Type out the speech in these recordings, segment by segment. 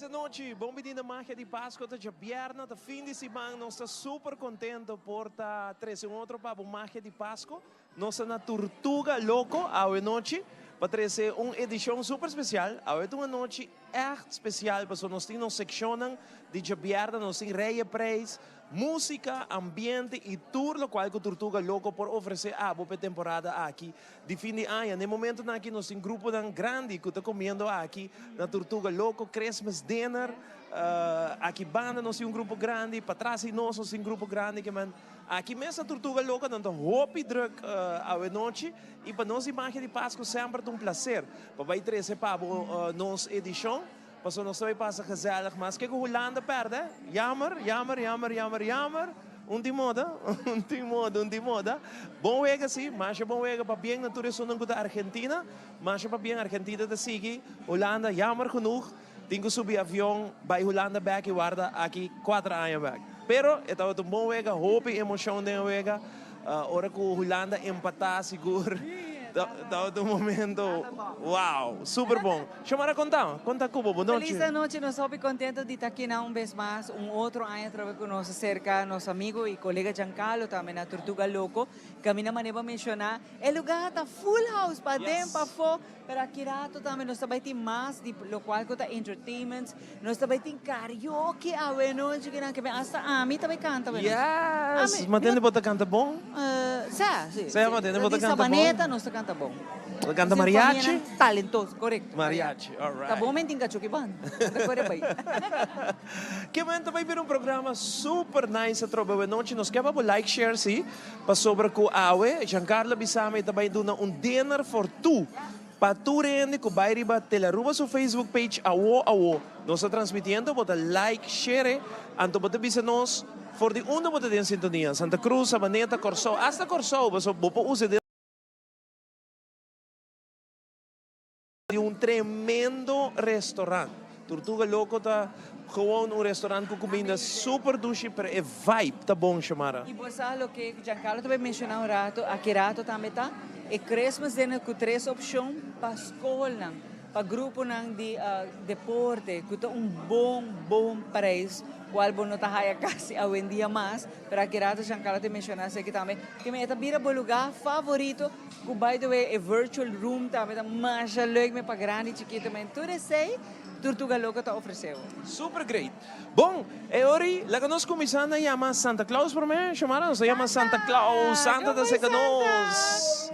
Anochi, bon bini na Magia di Pasco, ta djabièrnè, ta fin di siman, nos ta super contento por ta trece un otro pa bo Magia di Pasco. Nos ta na Tortuga Loco awe nochi pa trece un edicion super special. Awe ta un anochi echt special pasobra nos tin nos seccionnan di djabièrnè, nos tin Rijenprijs, Músika, ambiente i tur lokual ku Turtuga Loko por ofresé abo p'e temporada aki di fin di aña. Na e momentunan aki nos tin gruponan grandi ku ta komiendo aki na Turtuga Loko, Christmas dinner. Aki banda nos tin un grupo grandi, patras di nos nos tin grupo grandi ke men aki mes na Turtuga Loko nan ta hopi drùk awenochi i pa nos di Magia di Pasku semper ta un plaser pa bai trese pa bo nos edishon. Pasobra nos ta bay pasa gezellig maske cu Hulanda perde. Jammer, jammer, jammer, jammer, jammer. Un tin moda, un tin moda, un tin moda. Bon wega si, masha bon wega. Pabien na tur esunnan cu ta Argentina. Masha pabien, Argentina ta sigui Hulanda, jammer genoeg. Tin cu subi avion bay Hulanda bek y warda aki cuater aña bek. Pero e tabata un bon wega, hopi emocion den e wega. Ora cu Hulanda empata sigur tabata un momento wow, super bon. Xiomara conta, conta cu bo, bo nochi. Feliz anochi, nos hopi contento di ta aki na un bes mas, un otro aña atrobe cu nos acerca nos amigo y colega Giancarlo tambe na Tortuga Loco. Caminda manera bo a menciona, e lugar ta full house, paden, pafo. Pero aki rato tambe nos ta bai tin mas di locual cu ta entertainment. Nos ta bai tin karaoke awe nochi kinan ke hasta ami ta bai canta awe nochi. Yes! Ma tende bo ta canta bon? Sa, si. Sa, ma tende bo ta canta bon? Sabaneta nos ta canta bon. Bo ta canta mariachi? Talentoso, corecto. Mariachi, alright. Ta bon men tin cacho ki ban. Ta core bai. Ke men ta bai bira un programa super nice atrobe awe nochi. Nos ke pa bo like, share si. Pasobra ku awe, Giancarlo a bisa mi e ta bai duna un dinner for two pa tur hende ku bai riba Telaruba su Facebook page awo awo. Nos ta transmitiendo, bo ta like, share, anto bo ta bisa nos for di unda bo ta den sintonia, Santa Cruz, Sabaneta, Kòrsou, asta Kòrsou, pasobra bo por usa e Di un tremendo restaurant. Tortuga Loco ta gewoon un restaurant cu cuminda super dushi pero e vibe ta bon Xiomara. Y bo sa loke Giancarlo ta bay menciona un rato, aki rato tambe ta e Christmas dinner cu tres opcion pa scolnan, pa gruponan di deporte cu ta un bon bon prijs cual bo no ta haya casi awendia mas, pero aki rato Giancarlo ta menciona esaki tambe, ke mi e ta bira bo lugar favorito. Cu by the way e virtual room tambe ta masha leuk me pa grandi chikito men tur esey Tortuga Loco ta ofrece bo. Super great. Bon, e ori laga nos cuminsa na yama Santa Claus prome, Xiomara, nos ta yama Santa Claus, Santa ta seca nos.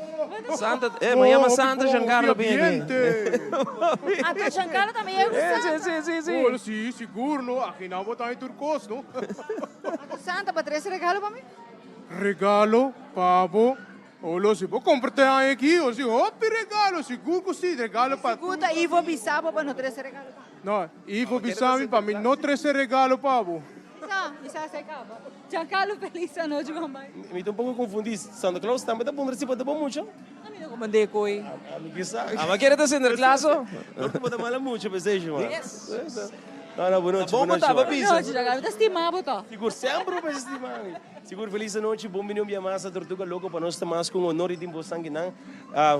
Santa, eh, mi a yama Santa Giancarlo bin aki. Anto Giancarlo tambe yega cu Santa. Si, si, si. Oh, si, sigur no, aki nan bo ta haña tur cos no. Anto Santa bo a trece regalo pa mi? Regalo pa bo? Olo si bo compra te aña aki o si hopi regalo sigur cu si regalo pa Sigur ta Ivo bisa bo pa no trece regalo pa mi. No Ivo bisa mi pa mi no trece regalo pa bo. Sa mi sa esey caba. Giancarlo feliz anochi con bai. Mi ta un poco confundi Santa Claus tambe ta puntra si bo ta bon mucha? Ami no comprende koe. Ami kisa. Ama kere ta Sinterklaas o? No ku bo ta mala mucha p'esei Juan. Yes. No no bo nochi Ta bon bo bo taba nochi. bisa. Bo nochi Giancarlo mi ta stima bo to. Sigur semper bo mester stima mi. Sigur feliz anochi bon bini un bia mas na Tortuga Loco pa nos ta mas ku un honor di tin bosan kinan.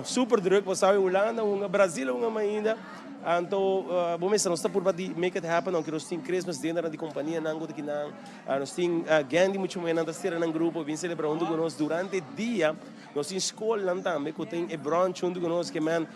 Super druk bo sabi Hulanda hunga Brazil a hunga mainda anto bo mester nos ta purba di make it happen aunke nos tin Christmas dinner di companianan ku ta kinan nos tin gang di mucha muhernan ta cera nan grupo bin celebra hunto ku nos durante dia nos tin scolnan tambe ku tin e brunch hunto ku nos ke men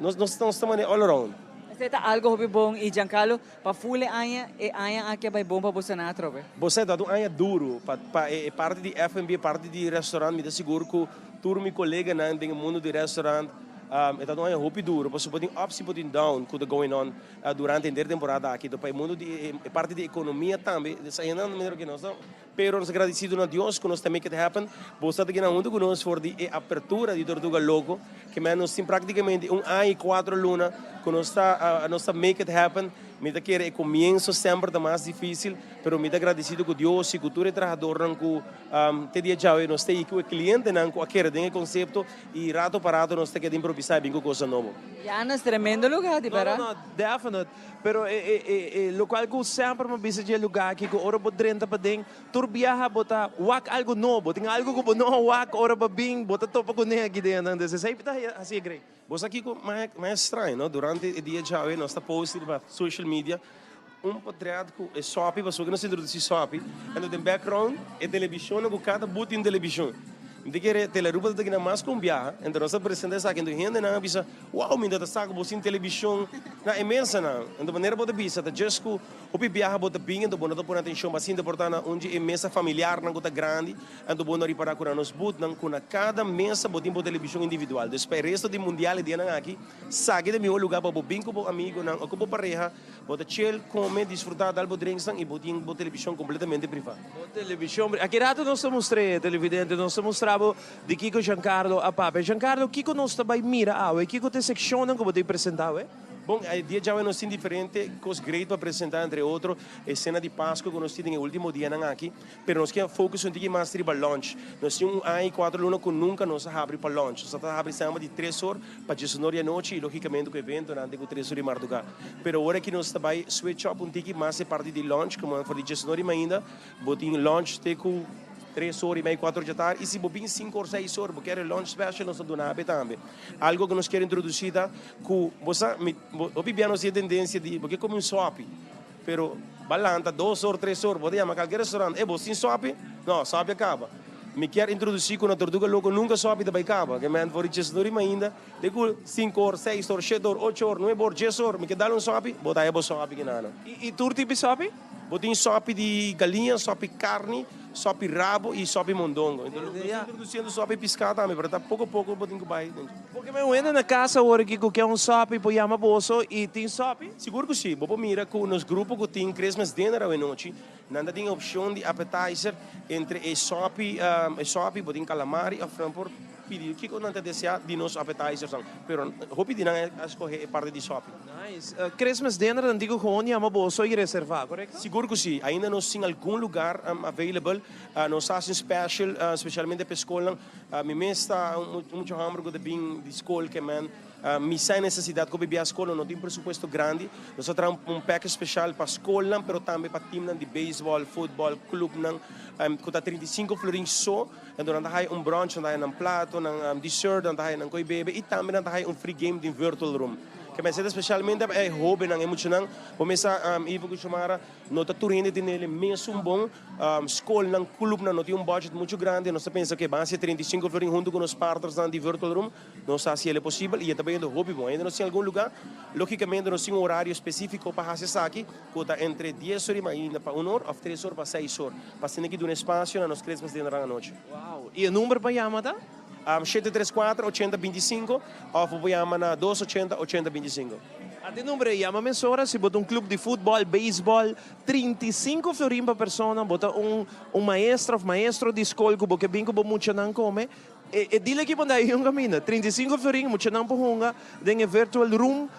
nos nos ta manera all around. Esei ta algo hopi bon y Giancarlo Pa full e aña, e aña aki a bai bon pa boso na atrobe. Bo sa, ta un aña duru pa pa e parti di F&B, e parti di restaurant. Mi ta sigur ku tur mi koleganan den e mundu di restaurant, e ta un aña hopi duru pasobra bo tin ups i bo tin down ku ta going on durante henter temporada aki. Pa e mundu di e parti di ekonomia tambe, esei na manera ku nos ta. Pero nos ta gradisido na Dios ku nos ta make it happen. Bo sa ta kina huntu ku nos for di e apertura di Tortuga Loco, ke men nos tin praktikamente un aña i kuatro luna ku nos ta nos ta make it happen. Mi ta kere e komienso semper ta mas difisil. Pero mi ta agradecido cu Dios y cu tur e trahadornan cu te dia djawe nos ta y cu e clientenan cu a kere den e concepto y rato pa rato nos ta keda improvisa y bin cu cosnan nobo. Janus, tremendo lugar di para. No, no, no, definite. Pero e, e, e, e locual cu semper mi bisa dje lugar aki cu ora bo drenta paden, tur biaha bo ta wak algo nobo. Tin algo cu bo no a wak ora bo bin, bo ta topa cune aki den. Entonces esey ta haci e great. Bo sa kico mas straño, no? Durante e dia djawe nos ta post riba social media un potret cu e sopi, pasobra nos introduci sopi, anto den background e televisionnan cu cada boot tin television. Mi ta kere Telearuba ta gina mas cu un biaha, anto nos ta presenta esaki, anto hendenan a bisa, wow, mi no ta sa cu bo tin television na e mesanan. Anto manera bo ta bisa ta just cu hopi biaha bo ta bin anto bo no ta pone atencion, bo a sinta por ta na un di e mesa familiarnan cu ta grandi, Anto bo no ripará ku na nos butnan ku na kada mesa bo tin bo televishon individual. Dus pa e resto di mundial e dianan aki, saki ta e mihó lugá pa bo bin ku bo amigunan o ku bo pareha, bo ta chill, kome, disfrutá, dal bo drinksnan i bo tin bo televishon kompletamente privá. Bo televishon Aki rato nos ta mustr'é, televidente, nos ta mustra bo di kiko Giancarlo a papia. Giancarlo, kiko nos ta bai mira awe? Kiko ta e sekshonnan ku bo ta presentá awe? Bon, e dia djawe nos tin diferente kos great pa presentá, entre otro e sena di Pasku ku nos tin den e último dianan aki. Pero nos ke focus un tiki mas riba lunch. Nos tin un aña y cuatro luna cu nunca nos a habri pa lunch. Nos a ta habri semper di tres or pa diesunor di anochi y logicamente cu eventonan te cu tres or di marduga. Pero ora ki nos ta bay switch up un tiki mas e parti di lunch, como for di diesunor di mainda bo tin lunch te cu tres or y mei cuatro or dja tardi y si bo bin cinco or seis or bo kier e lunch special nos ta duna abe tambe. Algo cu nos kier introduci ta cu bo sa mi hopi bia nos tin e tendencia di bo ke come un sopi. Pero ba lanta dos or, tres or, bo ta yama kalke restaurant, e bo sin sopi? No, sopi a kaba. Mi kier introduci ku na Tortuga Loco nunka sopi ta bai kaba. Ke men for di Chesnurima ainda, te ku sinku or, seis or, shete or, ocho or, nuebe or, dies or, mi ke dal un sopi, bo ta haya bo sopi kinana. I tur tipo di sopi? Bo tin sopi di galiña, sopi karni, sopi rabo i sopi mondongo. Enton nos ta introduciendo sopi piská tambe, pero ta poko poko bo tin ku bai. Porque mi wende na casa awor aki cu ke un sopi por yama boso y tin sopi? Sigur cu si. Bo por mira cu nos grupo cu tin Christmas dinner awe nochi, nan ta tin e opcion di appetizer entre e sopi, e sopi, bo tin calamari of nan por pidi kico nan ta desea di nos appetizersnan. Pero hopi di nan a scoge e parti di sopi. Nice. Christmas dinner nan tin cu gewoon yama boso y reserva, corecto? Sigur cu si. Ainda nos tin algun lugar available. Nos ta haci un special, specialmente pa e scolnan. Mi mes ta un mucha homber cu ta bin di scol ke men mi sa e necesidad cu bibia scol no tin presupuesto grandi. Nos a traha un package special pa scolnan pero tambe pa teamnan di baseball, futbol, clubnan cu ta 35 florin so. Enton nan ta haya un brunch, nan ta haya nan plato, nan dessert, nan ta haya nan coy bebe y tambe nan ta haya un free game den virtual room. Ke men esey ta specialmente pa e hobennan, e muchanan. Bo mes sa Ivo cu Xiomara no ta tur hende tene el mesun bon. Skolnan, klupnan no tin un budget muchu grandi, nos ta pensa ke ban hasi 35 florin huntu ku nos partnersnan di Virtual Room, nos ta hasi el e posibel i e ta bayendo hopi bon. Ainda nos tin algun lugá, logikamente nos tin un orario spesífiko pa hasi esaki ku ta entre dies or i mainda pa un or òf tres or pa seis or, pa asina ki duna espasio na nos Christmas dinnernan anochi. Wow! I e number pa yama ta? Shete tres kuater, ochenta binti sinku òf bo por yama na dos ochenta, ochenta binti sinku. Ate number ei, yama mesora si bo ta un club di futbol, beisbol, 35 florin pa persona, bo ta un un maestra of maestro di skol ku bo ke bin ku bo muchanan kome, e e deal aki por dai un kaminda, 35 florin muchanan por hunga den e virtual room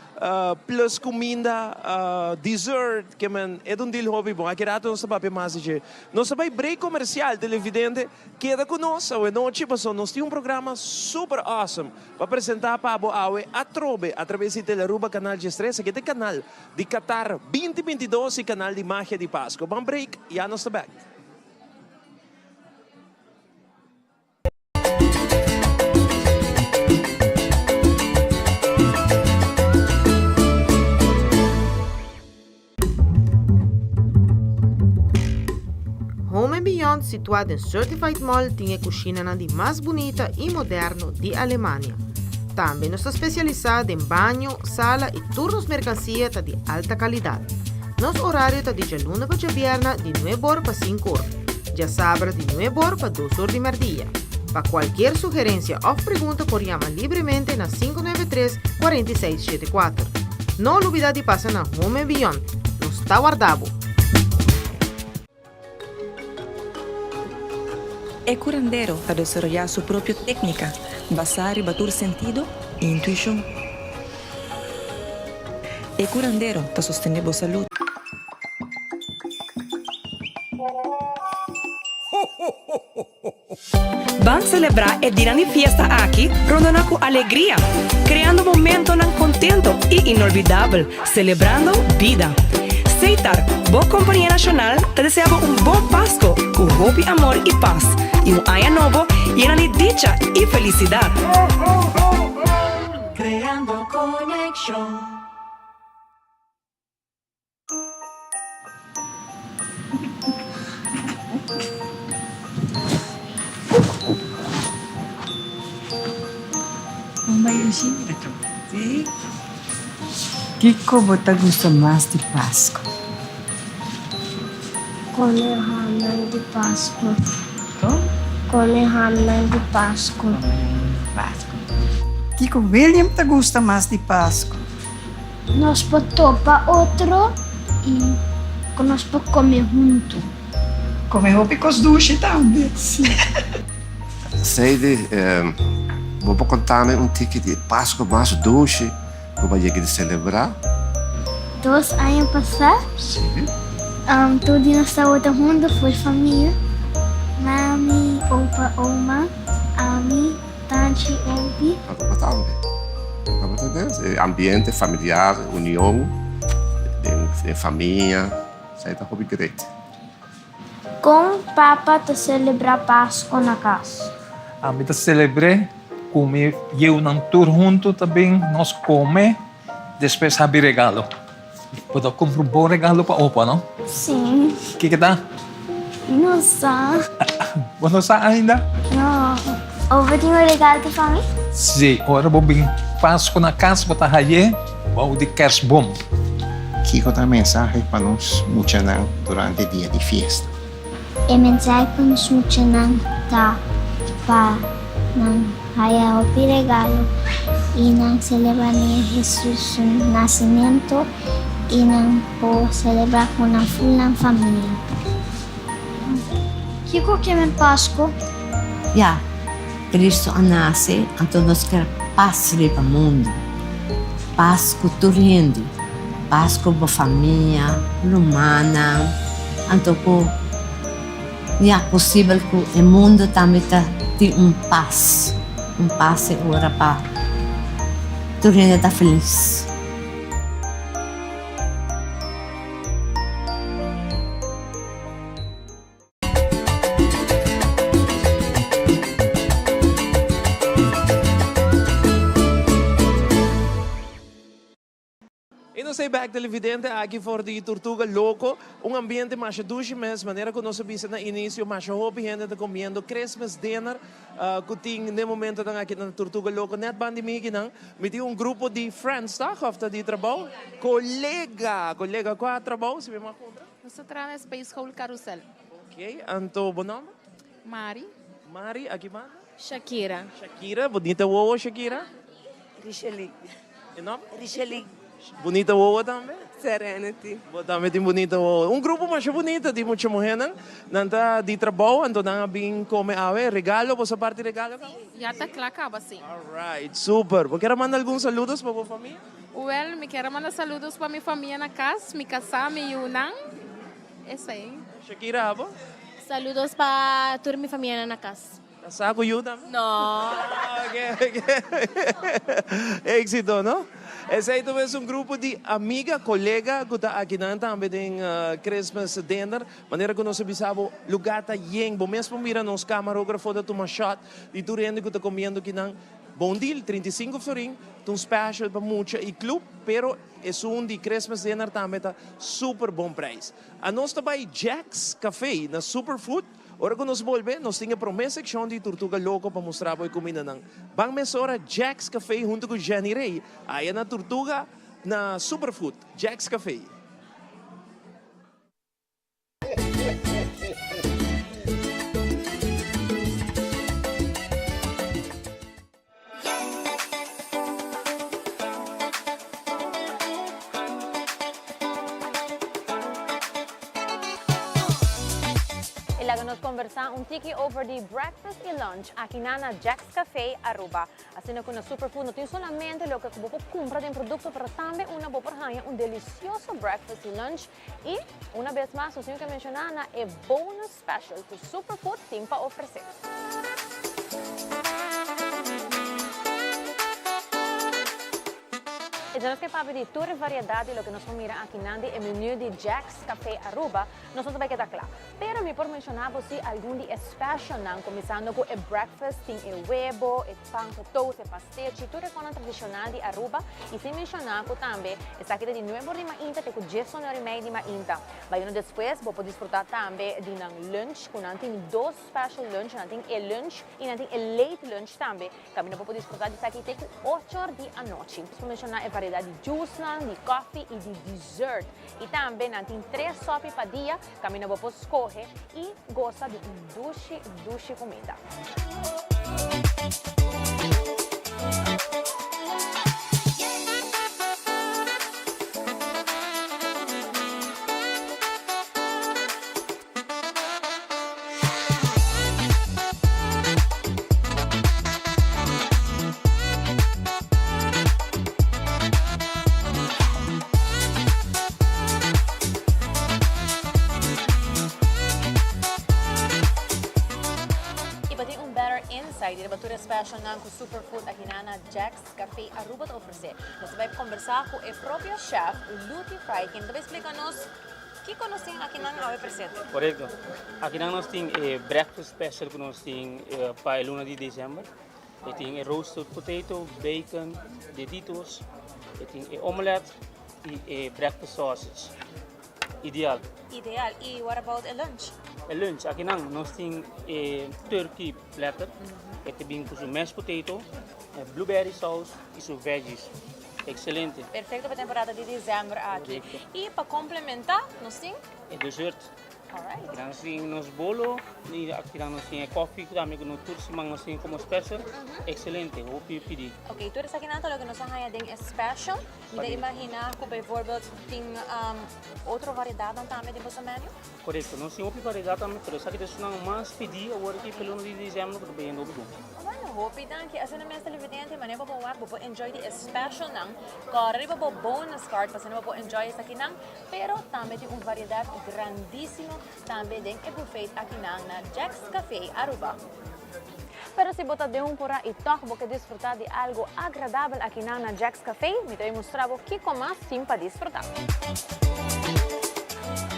plus kuminda, dessert, ke men e ta un deal hopi bon. Aki rato nos ta papia mas di dje. Nos ta bai break komersial, televidente, keda ku nos awe nochi pasobra nos tin un programa super awesome. Pa presentá pa bo awe atrobe atraves di Telearuba Canal 13, aki ta e canal di Qatar 2022 y canal di Magia di Pasco. Ban break, ya nos ta bek. Home and Beyond situá den Certified Mall tin e kushinanan di mas bunita i moderno di Alemania. Tambe nos ta spesialisá den baño, sala i tur nos merkansia ta di alta kalidat. Nos orario ta di djaluna pa djabièrna di nuebe or pa sinku or, djasabra di nuebe or pa dos or di mèrdia. Pa kualkier sugerensia òf pregunta por yama libremente na 593 46 74. No lubida di pasa na Home and Beyond. Nos ta warda bo! E curandero ta desaroyá su propio técnica basá riba tur sentido i intuishon. E curandero ta sostené bo salud. Ban selebrá e dinan di fiesta aki rondona ku alegria, kreando momentonan kontento i inolvidabel, selebrando bida. Setar, bo kompania nashonal, ta desea bo un bon Pasko ku hopi amor i pas, i un aña nobo yena di dicha i felisidat. Creando conexion. Kiko bo ta gusta mas di Pasku? Come hamnan di Pasku. Come hamnan di Pasku. Kiko William ta gusta mas di Pasku? Nos por topa otro i ku nos por kome huntu. Kome hopi kos dushi tambe. Seidy, bo por konta mi un tiki di e Pasku mas dushi ku bo a yega di selebrá? Dos aña pasá, tur di nos tabata huntu for famia, mami, opa, oma, ami. Tanchi Ompi. Aruba tambe. Aruba ta den e ambiente familiar, union den famia, esei ta hopi great. Kon papa ta selebrá Pasko na kas? Ami ta selebr'é ku mi yiunan tur huntu ta bin nos kome, despues habi regalo. Bo ta kumpra un bon regalo pa opa, no? Sí. Kiko ta? No sa. Bo no sa ainda? No. Opa tin un regalo pa mi? Sí, ora bo bin Pasku na kas bo ta haye bou di kersboom. Kiko ta mensahe pa nos muchanan durante dia di fiesta? E mensahe pa nos muchanan ta pa nan haya hopi regalo i nan selebrá Niño Hesus su nasimentu i nan por selebrá ku nan ful nan famia. Kiko ke men Pasku? Ya, Kristu a nase, anto nos ker pas riba mundu, pas ku tur hende. Pas ku bo famia, rumannan, anto ku ya posibel ku e mundu tambe ta tin un pas, un pas e ora pa tur hende ta felis. I nos ei bek televidente aki for di Tortuga Loco, un ambiente masha dushi mes, manera cu nos a bisa na inicio masha hopi hende ta comiendo Christmas dinner cu tin n'e momentonan aki na Tortuga Loco. Net ban di mi kinan, mi tin un grupo di friends ta of ta di trabou? Colega! Colega, cua trabou si mi mag puntra? Nos ta traha na Space Hole Carousel. Ok, anto bo nomber? Mari. Mari, aki banda? Shakira. Shakira, bunita wowo Shakira. Richelin. E nomber? Richelin. Bunita wowo tambe? Serenity. Bo tambe tin bunita wowo. Un grupo masha bunita di mucha muhernan. Nan ta di trabou, anto nan a bin come awe. Regalo, boso a parti regalo caba? Si, ya ta cla caba, si. Alright, super. Bo kier a manda algun saludos pa bo famia? Wel, mi kier a manda saludos pa mi famia na cas, mi casá, mi yunan. Esei. Shakira, abo? Saludos pa tur mi famianan na cas. Casá cu yu tambe? No. Ok, ok. Éxito, no? Esei ta mes un grupo di amiga, colega cu ta akinan tambe den Christmas dinner. Manera cu nos a bisa bo, lugar ta yen. Bo mes por mira nos camarógrafo ta tuma shot di tur hende cu ta comiendo akinan. Bon deal, 35 florin, ta un special pa mucha y club, pero esun di Christmas dinner tambe ta super bon prijs. Anos ta bay Jack's Cafe na Superfood. Ora ku nos bolbe, nos tin e promé sekshon di Turtuga Loko pa mustra bo e kumindanan. Ban mesora Jack's Café huntu ku Jenny Rey, aya na Turtuga na Superfood. Jack's Café. laga nos conversa un tiki over di breakfast y lunch aki na na Jack's Cafe Aruba. Asina cu na Superfood no tin solamente loke cu bo por cumpra den producto pero tambe unda bo por haya un delicioso breakfast y lunch y una bes mas nos tin cu menciona na e bonus special cu Superfood tin pa ofrece. E dja nos ke papia di tur e variedad di loke nos por mira akinan di e menu di Jack's Cafe Aruba, nos no ta bai keda kla. Pero mi por menciona bo si algun di e specialnan, cuminsando cu e breakfast, tin e webo, e pan cu toast, e pastechi, tur e conan tradicional di Aruba. Y sin menciona cu tambe esaki ta di nuebe or di mainta te cu dies or y mei di mainta. Bay uno despues bo por disfruta tambe di nan lunch, cu nan tin dos special lunch, nan tin e lunch y nan tin e late lunch tambe. Caminda bo por disfruta di esaki te cu ocho or di anochi. Nos por menciona e variedad di juicenan, di coffee y di dessert. Y tambe nan tin tres sopi pa dia, caminda bo por scoge y goza di un dushi, dushi cuminda. Y pa tin un better insight riba tur e specialnan cu Superfood akinan na Jack's Cafe Aruba ta ofrece, nos ta bay conversa cu e propio chef Luty Fry, ken ta bay splica nos Kiko nos tin akinan awe presente? Korekto. Akinan nos tin e breakfast special ku nos tin pa e luna di december. E tin e roasted potato, bacon, deditos, e tin e omelet i e breakfast sausage. Ideal. Ideal. I what about e lunch? E lunch, akinan nos tin e turkey platter. E ta bin ku su mashed potato, e blueberry sauce i su veggies. Excelente. Perfecto pa temporada di december aki. Correcto. Y pa complementa nos tin? E dessert. Alright. Aki nos tin nos bolo y aki nos tin e koffie cu tambe cu nos tur siman nos tin como special. Excelente, hopi pidi. Ok, tur esakinan ta loke nos a haya den e special. Mi ta imagina cu bijvoorbeeld tin otro variedadnan tambe den boso menu? Correcto, nos tin hopi variedad tambe, pero esaki ta esunnan mas pidi awor aki pa e luna di december cu ta bayendo hopi bon. Bueno, hopi danki. Asina mes televidente, manera bo por wak, bo por enjoy di e specialnan. Kòrda riba bo bonus card pa asina bo por enjoy esakinan. Pero tambe tin un variedad grandísimo tambe den e buffet akinan na Jack's Café Aruba. Pero si bo ta den un purá i tòg bo ke disfrutá di algu agradabel akinan na Jack's Café, mi ta bin mustra bo kiko mas tin pa disfrutá.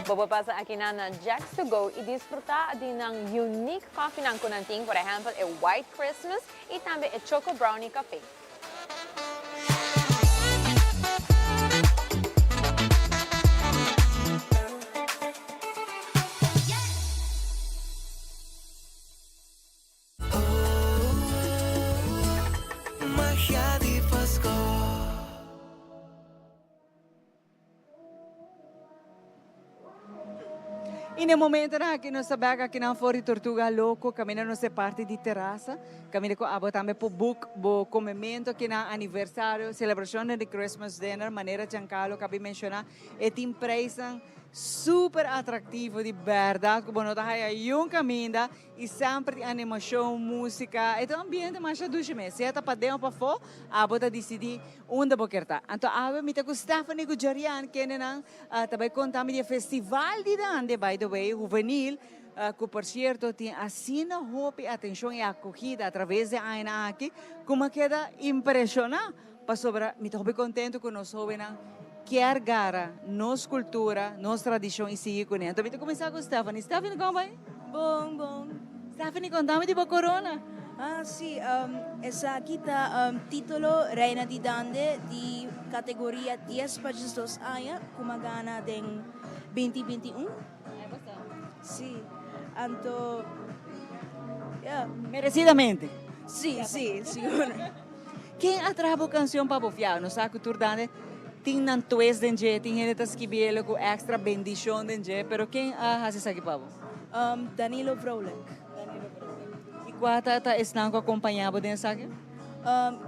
Bo por pasa akinan na Jack's To Go i disfrutá di nan unique kòfinan ku nan tin, por ehèmpel e White Christmas i tambe e Choco Brownie Café. Magia di Pasco. Y na e momentonan aki nos ta bek akinan for di Tortuga Loco, caminda nos e parti di terasa, caminda cu abo tambe por book bo comemento akinan, aniversario, celebracionnan di Christmas dinner, manera Giancarlo cabi menciona, e tin prijsnan super atractivo di berdad cu bo no ta haya yun caminda y semper tin animacion, musica, e ta un ambiente masha dushi mes, sea ta paden o pafo, abo ta dicidi unda bo kier ta. Anto awe mi ta cu Stephanie cu Jorian kendenan ta bay conta mi di e festival di Dande, by the way, juvenil, cu por cierto tin asina hopi atencion y acogida a traves di e añanan aki cu mi a keda impresiona. Pasobra mi ta hopi contento cu nos hobennan kier gara nos cultura, nos tradicion y sigui cune. Anto mi ta cuminsa cu Stephanie. Stephanie, como bay? Bon, bon. Stephanie, contami di bo corona. Ah, si. Esaki ta titulo Reina di Dande di categoria dies pa diesdos aña cu mi a gana den binti binti un. Si. Anto, yeah. Merecidamente. Si, si, sigur. Ken a traha bo cancion pa bo fiao? Nos sa cu tur dande tin nan twist den dje, tin hende ta skibielo cu extra bendicion den dje, pero ken a haci esaki pa bo? Danilo Vrolijk. Danilo Vrolijk. Y cua ta ta esnan cu a compaña bo den esaki?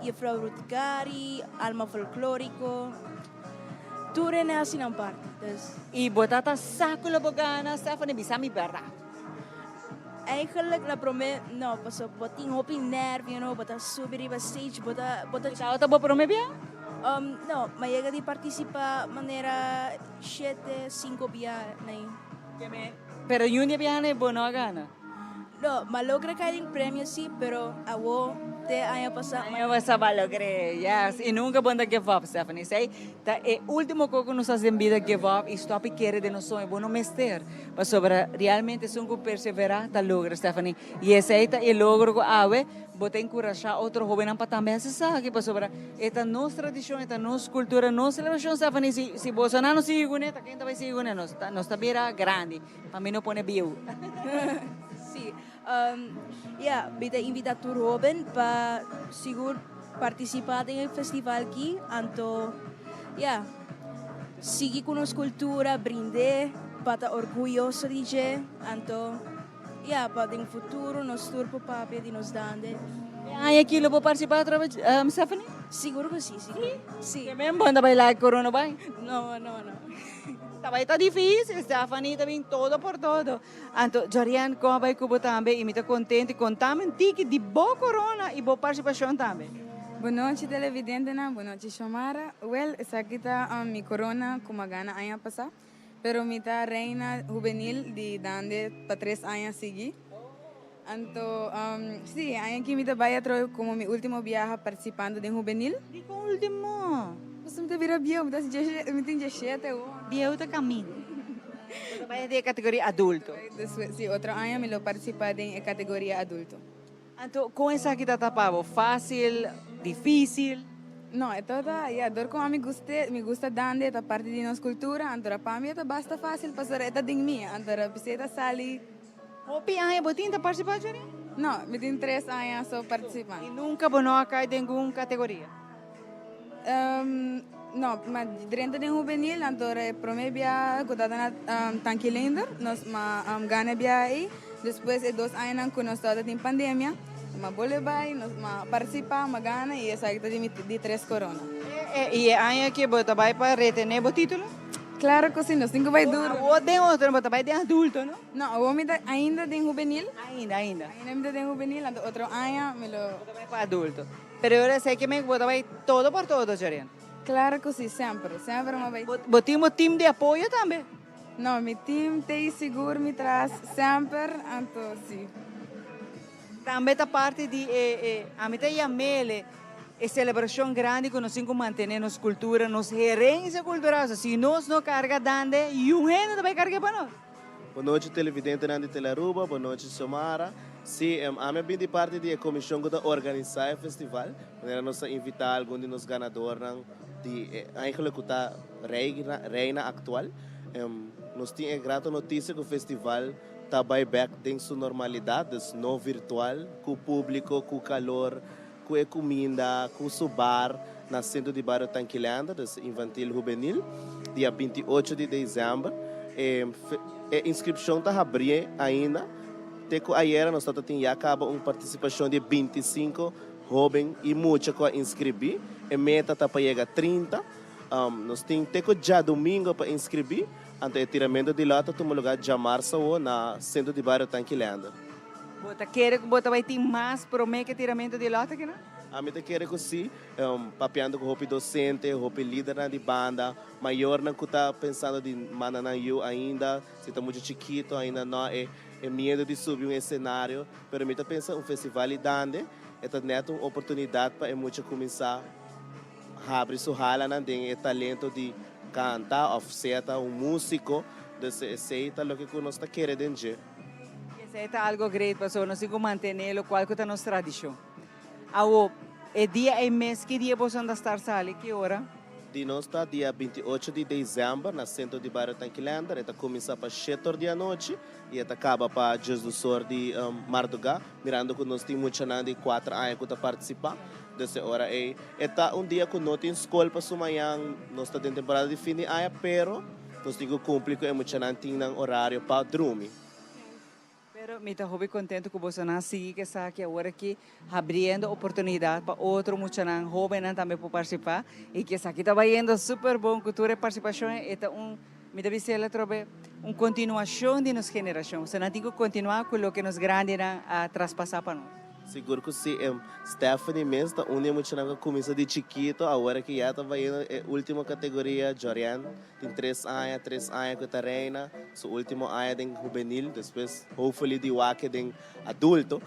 Juffrouw Ruth Gary, Alma Folklorico, tur hende a haci nan parti, dus. Y bo ta ta sa cu lo bo gana, Stephanie? Bisa mi berdad. Eigenlijk na prome no, paso bo tin hopi nervio, no, bo ta subi riba stage, bo ta bo ta. Esaki ta bo prome bia? No, mi a yega di participa manera shete, cinco bia na. Pero niun di e biahanan bo no a gana? No, m'a logra kai den premio si, pero awo te aña pasá. Aña pasá b'a logr'é, yes. I nunka bo no ta give up, Stephanie. Esei ta e último kos ku nos hasi den bida, give up i stòp i kere den nos soño. Bo no mester, pasobra realmente esun ku perseverá ta logra, Stephanie. I esei ta e logro ku awe bo ta enkurashá otro hóbennan pa tambe hasi esaki, pasobra e ta nos tradishon, e ta nos kultura, nos selebrashon, Stephanie. Si si bosonan no sigui kuné, ta ken ta bai sigui kuné? Nos ta nos ta bira grandi. Pa mi no pone bieu. Sí. Ya, mi ta invita tur hoben pa sigur participa den e festival aki. Anto, ya, sigui cu nos cultura, brind'é, pa ta orguyoso di dje. Anto, ya, pa den futuro nos tur por papia di nos dande. E aña aki lo por participa atrobe, Stephanie? Sigur cu si, sigur. Sí? Ke men bo anda bai laga corona bai? No, no, no. Ta bai ta dificil, Stephanie ta bin todo por todo. Anto, Jorian, con a bai cu bo tambe y mi ta contento y contame un tiki di bo corona y bo participacion tambe. Bon nochi televidentenan, bon nochi Xiomara. Wel, esaki ta mi corona cu mi a gana aña pasa, pero mi ta reina hubenil di Dande pa tres aña sigui. Anto, si, aña aki mi ta bai atrobe como mi ultimo biaha participando den hubenil. Dikon ultimo? Pasobra mi ta bira bieu, mi ta hasi mi tin diesshete awor. Bieu ta kaminda. Bo ta bai den e kategoria adulto. Si, otro aña mi lo participa den e kategoria adulto. Anto, kon esaki ta tapa bo? Fácil? Difícil? No, e tabata, ya, dor ku ami gust'é, mi gusta dande, e ta parti di nos kultura, anto pa mi e ta basta fácil pasobra e ta den mi, anto p'esei e ta sali. Hopi aña bo tin ta partisipá, Johnny? No, mi tin tres aña so partisipá. I nunka bo no a kai den ningun kategoria? No, ma drenta den hubenil, anto e promé bia ku tabata na Tanki Leendert, nos ma gana e bia ei. Despues e dos añanan ku nos tabata tin pandemia, ma bolbe bai, nos ma partisipá, ma gana i esaki ta di mi di tres korona. I e aña aki bo ta bai pa retené bo título? Claro cu si, nos tin cu bay duro. Awor den otro, bo ta bay den adulto, no? No, awor mi ta ainda den hubenil. Ainda, ainda. Ainda mi ta den hubenil, anto otro aña mi lo. Bo ta bay pa adulto. Pero e ora esey ke men cu bo ta bay todo por todo, Jorian? Claro cu si, semper, semper mi a bay. Bo tin bo team di apoyo tambe? No, mi team t'ey sigur mi tras semper, anto si. Tambe ta parti di e, e, ami ta yam'ele e celebracion grandi cu nos tin cu mantene nos cultura, nos herencia cultural. So, si nos no carga dande, yun hende ta bay carg'e pa nos. Bon nochi televidentenan di Telearuba, bon nochi Xiomara. Sí, ami a bin di parti di e comision cu ta organisa e festival. Manera nos a invita algun di nos ganadornan di e eigenlijk cu ta reina actual. Nos tin e grato noticia cu festival ta bai bek den su normalidat, dus no virtual, ku públiko, ku kalor, ku e kuminda, ku su bar na Sentro di Bario Tankilander, dus Infantil Hubenil, dia 28 di desèmber. E e inskripshon ta habrí ainda, te ku ayera nos tabata tin ya kaba un partisipashon di 25 hóben i mucha ku a inskribí. E meta ta pa yega 30. Nos tin te ku djadumingo pa inskribí. Anto e tiramento di lòt ta tuma lugá djamarsa awo na Sentro di Bario Tanki Leander. Bo ta kere ku bo ta bai tin mas promé ku e tiramento di lòt akinan? Ami ta kere ku si. Papiando ku hopi dosente, hopi lidernan di banda, mayornan ku ta pensando di manda nan yu ainda, si ta muchu chikito ainda no e e miedu di subi un esenario. Pero mi ta pensa un festival di dande e ta nèt un oportunidat pa e mucha kuminsá habri su halanan den e talento di kanta of sea ta un musico, dus esey ta loke ku nos ta kere den dje. Esey ta algo great pasobra nos tin ku mantene lokual ku ta nos tradishon. Awo, e dia ey mes ki dia boso ta start sali? Ki ora? Di nos ta dia 28 di december na Centro di Bario Tankilander. E ta cuminsa pa shete or di anochi y e ta caba pa diesdos or di marduga, mirando cu nos tin muchanan di cuater aña cu ta participa. Dus e ora ey e ta un dia cu no tin scol pa su mañan, nos ta den temporada di fin di aña, pero nos tin cu cumpli cu e muchanan tin nan horario pa drumi. Pero mi ta hopi contento cu bosonan sigui cu esaki awor aki habriendo oportunidad pa otro muchanan hobennan tambe por participa y cu esaki ta bayendo super bon cu tur e participacion e ta un. Mi ta bisa el atrobe un continuacion di nos generacion. So nan tin cu continua cu loke nos grandinan a traspasa pa nos. Sigur cu si. Stephanie mes ta un di e muchanan cu a cuminsa di chikito, awor cu ya ta bayendo e ultimo categoria, Jorian tin tres aña, tres aña cu e ta reina, su ultimo aña den hubenil, despues hopefully di wak den adulto.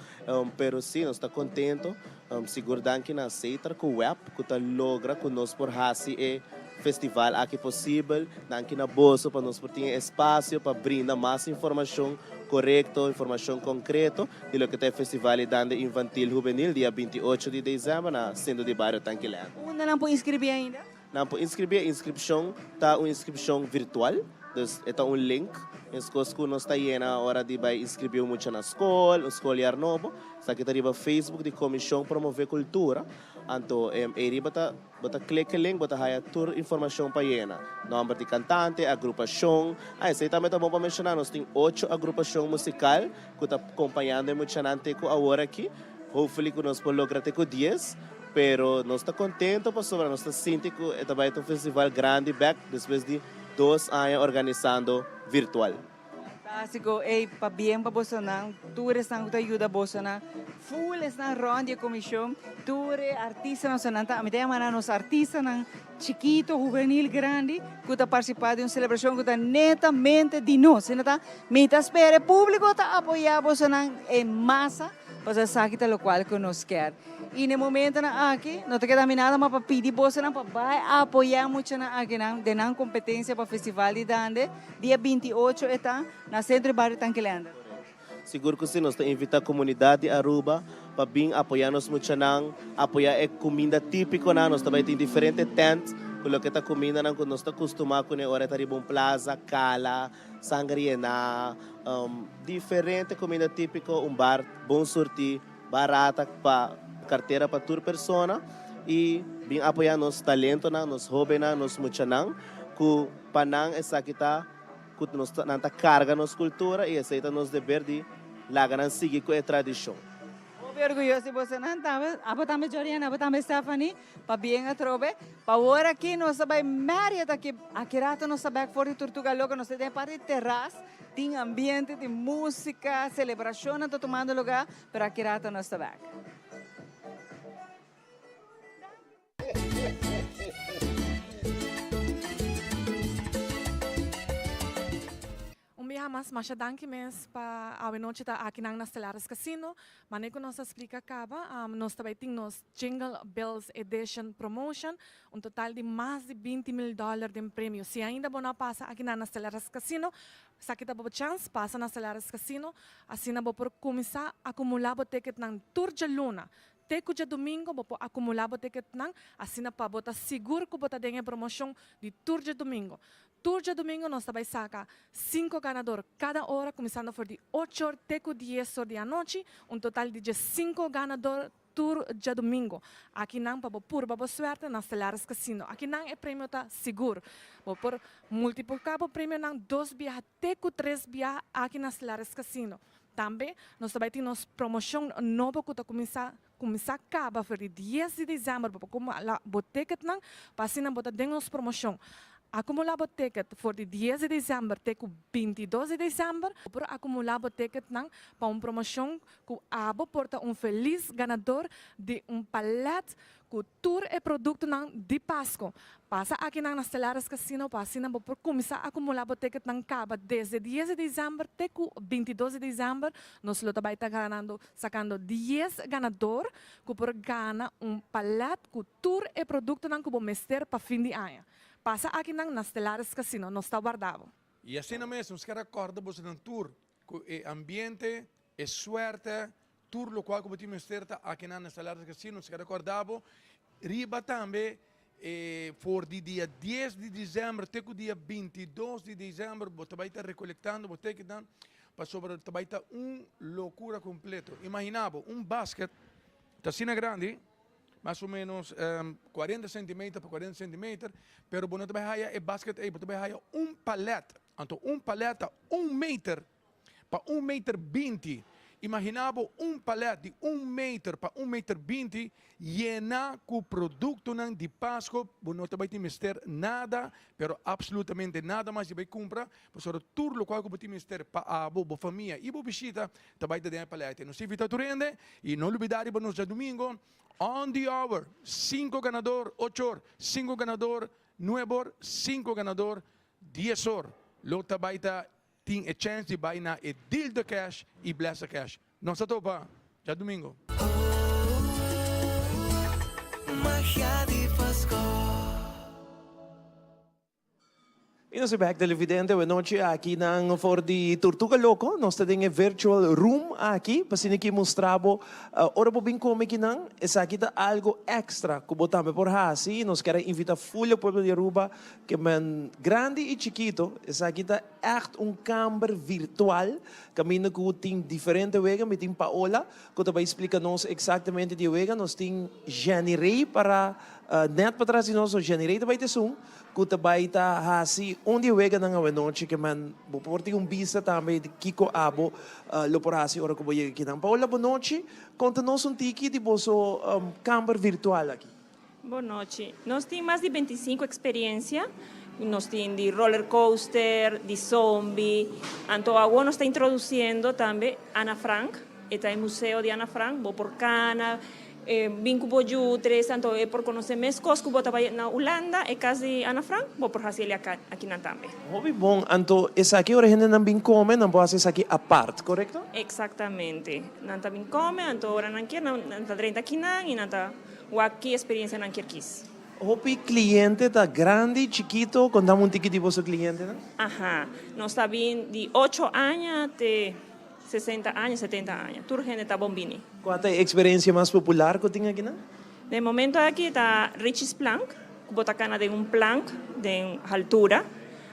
Pero si, nos ta contento. Sigur danki na Setar cu web cu ta logra cu nos por haci e festival aki posibel. Danki na boso pa nos por tin e espacio pa brinda mas informacion corecto, informacion concreto di loke ta e festival di Dande Infantil Hubenil dia 28 di december na Centro di Bario Tanki Leandro. Unda nan por inscribi ainda? Nan por inscribi, e inscripcion ta un inscripcion virtual, dus e ta un link, meskos ku nos ta yena ora di bai inscribi un mucha na skol, un skoljaar nobo, esaki ta riba Facebook di Komishon Promove Kultura, anto ei riba ta bo ta klik e link bo ta haya tur informacion pa yena, nomber di kantante, agrupashon, ah esei tambe ta bon pa menshona nos tin ocho agrupashon musikal ku ta kompañando e muchanan te ku awor aki, hopefully ku nos por logra te ku dies. Pero nos ta contento pasobra nos ta sinti cu e ta bay ta un festival grandi bek despues di dos aña organisando virtual. Fantastico, ey pabien pa bosonan, tur esnan cu ta yuda bosonan, full esnan rond di e comision, tur e artistanan, bosonan ta, mi ta yama nan nos artistanan chikito, hubenil, grandi, cu ta participa di un celebracion cu ta netamente di nos, asina ta, mi ta spera e publico ta apoya bosonan en masa. Pasobra esaki ta lokual ku nos kier. I na e momentonan aki no ta keda mi nada mas pa pidi bosonan pa bai apoyá muchanan akinan den nan kompetensia pa Festival di Dande, dia 28 e ta na Sentro di Bario Tanki Leander. Sigur ku si, nos ta invitá komunidat di Aruba pa bin apoyá nos muchanan, apoyá e kuminda típikonan. Nos ta bai tin diferente tènt ku loke ta kumindanan ku nos ta kustumá kuné ora e ta riba un plaza, kala, Sanger yená, diferente comida típico, un bar bon surtí, barata pa cartera pa tur persona y bin apoyá nos talentonan, nos hóbennan, nos muchanan cu pa nan esaki ta cu nos ta nan ta carga nos cultura y esey ta nos deber di laga nan sigui cu e tradicion. Hopi orguyoso di bosonan tambe, abo tambe Joriana, abo tambe Stephanie. Pabien atrobe. Pa awor aki nos ta bai Marriott aki. Aki rato nos ta bek for di Tortuga Loca. Nos ta den e parti di terras. Tin ambiente, tin musica, celebracionnan ta tumando lugar. Pero aki rato nos ta bek. Un biaha mas, masha danki mes pa awe nochi ta akinan na Stellaris Casino. Manera ku nos a splika kaba, nos ta bai tin nos Jingle Bells Edition Promotion, un total di mas di 20.000 dòler den premio. Si ainda bo no a pasa akinan na Stellaris Casino, esaki ta bo chans, pasa na Stellaris Casino, asina bo por kuminsá akumulá bo ticketnan tur djaluna. Te ku djadumingo bo por akumulá bo ticketnan, asina pa bo ta sigur ku bo ta den e promoshon di tur djadumingo. Tur djadumingo nos ta bai saka sinku ganador kada ora kuminsando for di ocho or te ku dies or di anochi, un total di diesinko ganador tur djadumingo. Akinan pa bo purba bo suerte na Stellaris Casino. Akinan e premio ta sigur. Bo por multipliká bo premionan dos biaha te ku tres biaha aki na Stellaris Casino. Tambe nos ta bai tin nos promoshon nobo ku ta kuminsá kuminsá kaba for di dies di desèmber bo por kumulá bo ticketnan pa asina bo ta den nos promoshon. Akumulá bo ticket for di dies di desèmber te ku 22 di desèmber. Bo por akumulá bo ticketnan pa un promoshon ku abo por ta un felis ganador di un palèt Ku tur e produktonan di Pasko. Pasa akinan na Stellaris Casino pa asina bo por kuminsá akumulá bo ticketnan kaba desde dies di desèmber te ku 22 di desèmber. Nos lo ta bai ta ganando sakando dies ganador ku por gana un palèt ku tur e produktonan ku bo mester pa fin di aña. Pasa akinan na Stellaris Casino. Nos ta warda bo. I asina mes nos kier a kòrda bosonan tur ku e ambiente, e suerte, Tur lokual ku bo tin mester ta akinan na Salares Casino. Si ka rekòrdá bo, riba tambe for di dia dies di desèmber te ku dia 22 di desèmber bo ta bai ta rekolektando bo teketnan pasobra ta bai ta un lokura kompleto. Imaginá bo, un basket ta asina grandi, mas o ménos 40 sentimeter pa 40 sentimeter, pero bo no ta bai haya e basket ei, bo ta bai haya un palèt. Anto un palèt ta un meter pa un meter 20. Imaginá bo un palèt di un meter pa un meter 20 yena ku produktonan di Pasko, bo no ta bai tin mester nada, pero absolutamente nada mas di bai kumpra, pasobra tur lokual ku bo tin mester pa abo, bo famia i bo bishita ta bai ta den e palèt. Nos ta invitá tur hende i no lubidá riba nos djadumingu on the hour, sinku ganador ocho or, sinku ganador nuebe or, sinku ganador dies or lo ta bai ta Tin e chens di bai na e Deal the Cash y Bless the Cash. Nos ta topa djadumingo. Magia di Pasco. Y nos ta bek televidente awe nochi aki nan for di Tortuga Loco. Nos ta den e virtual room aki pa asina ki mustra bo ora bo bin come kinan. Esaki ta algo extra cu bo tambe por haci y nos kier a invita full e pueblo di Aruba ke men grandi y chikito. Esaki ta Echt un kamber virtual kaminda ku tin diferente wega. Mi tin Paola ku ta bai splika nos eksaktamente di e wega. Nos tin Jenny Rey para nèt patras di nos. So Jenny Rey ta bai ta esun ku ta bai ta hasi un di e weganan awenochi ke men bo por tin un bista tambe di kiko abo lo por hasi ora ku bo yega akinan. Paola bonochi, konta nos un tiki di boso kamber virtual aki. Bon nochi. Nos tin mas di 25 experiencia. Nos tin di roller coaster, di zombie. Anto awo nos ta introduciendo tambe Ana Frank. E ta e museo di Ana Frank. Bo por cana, bin cu bo yu tres, anto e por conoce mescos cu bo ta bay na Hulanda, e cas di Ana Frank, bo por haci el akinan tambe. Hopi bon. Anto esaki ora hendenan bin come, nan por haci esaki apart, corecto? Exactamente. Nan ta bin come, anto ora nan kier, nan ta drenta akinan y nan ta Wak ki experiencia nan kier kis. Hopi cliente ta grandi, chikito, contame un tiki di boso clientenan. Aha, nos ta bin di ocho aña te 60 aña, 70 aña, tur hende ta bon bini. Cua ta e experiencia mas popular cu tin akinan? Den momento aki ta Richie's Plank, cu bo ta cana den un plank den haltura,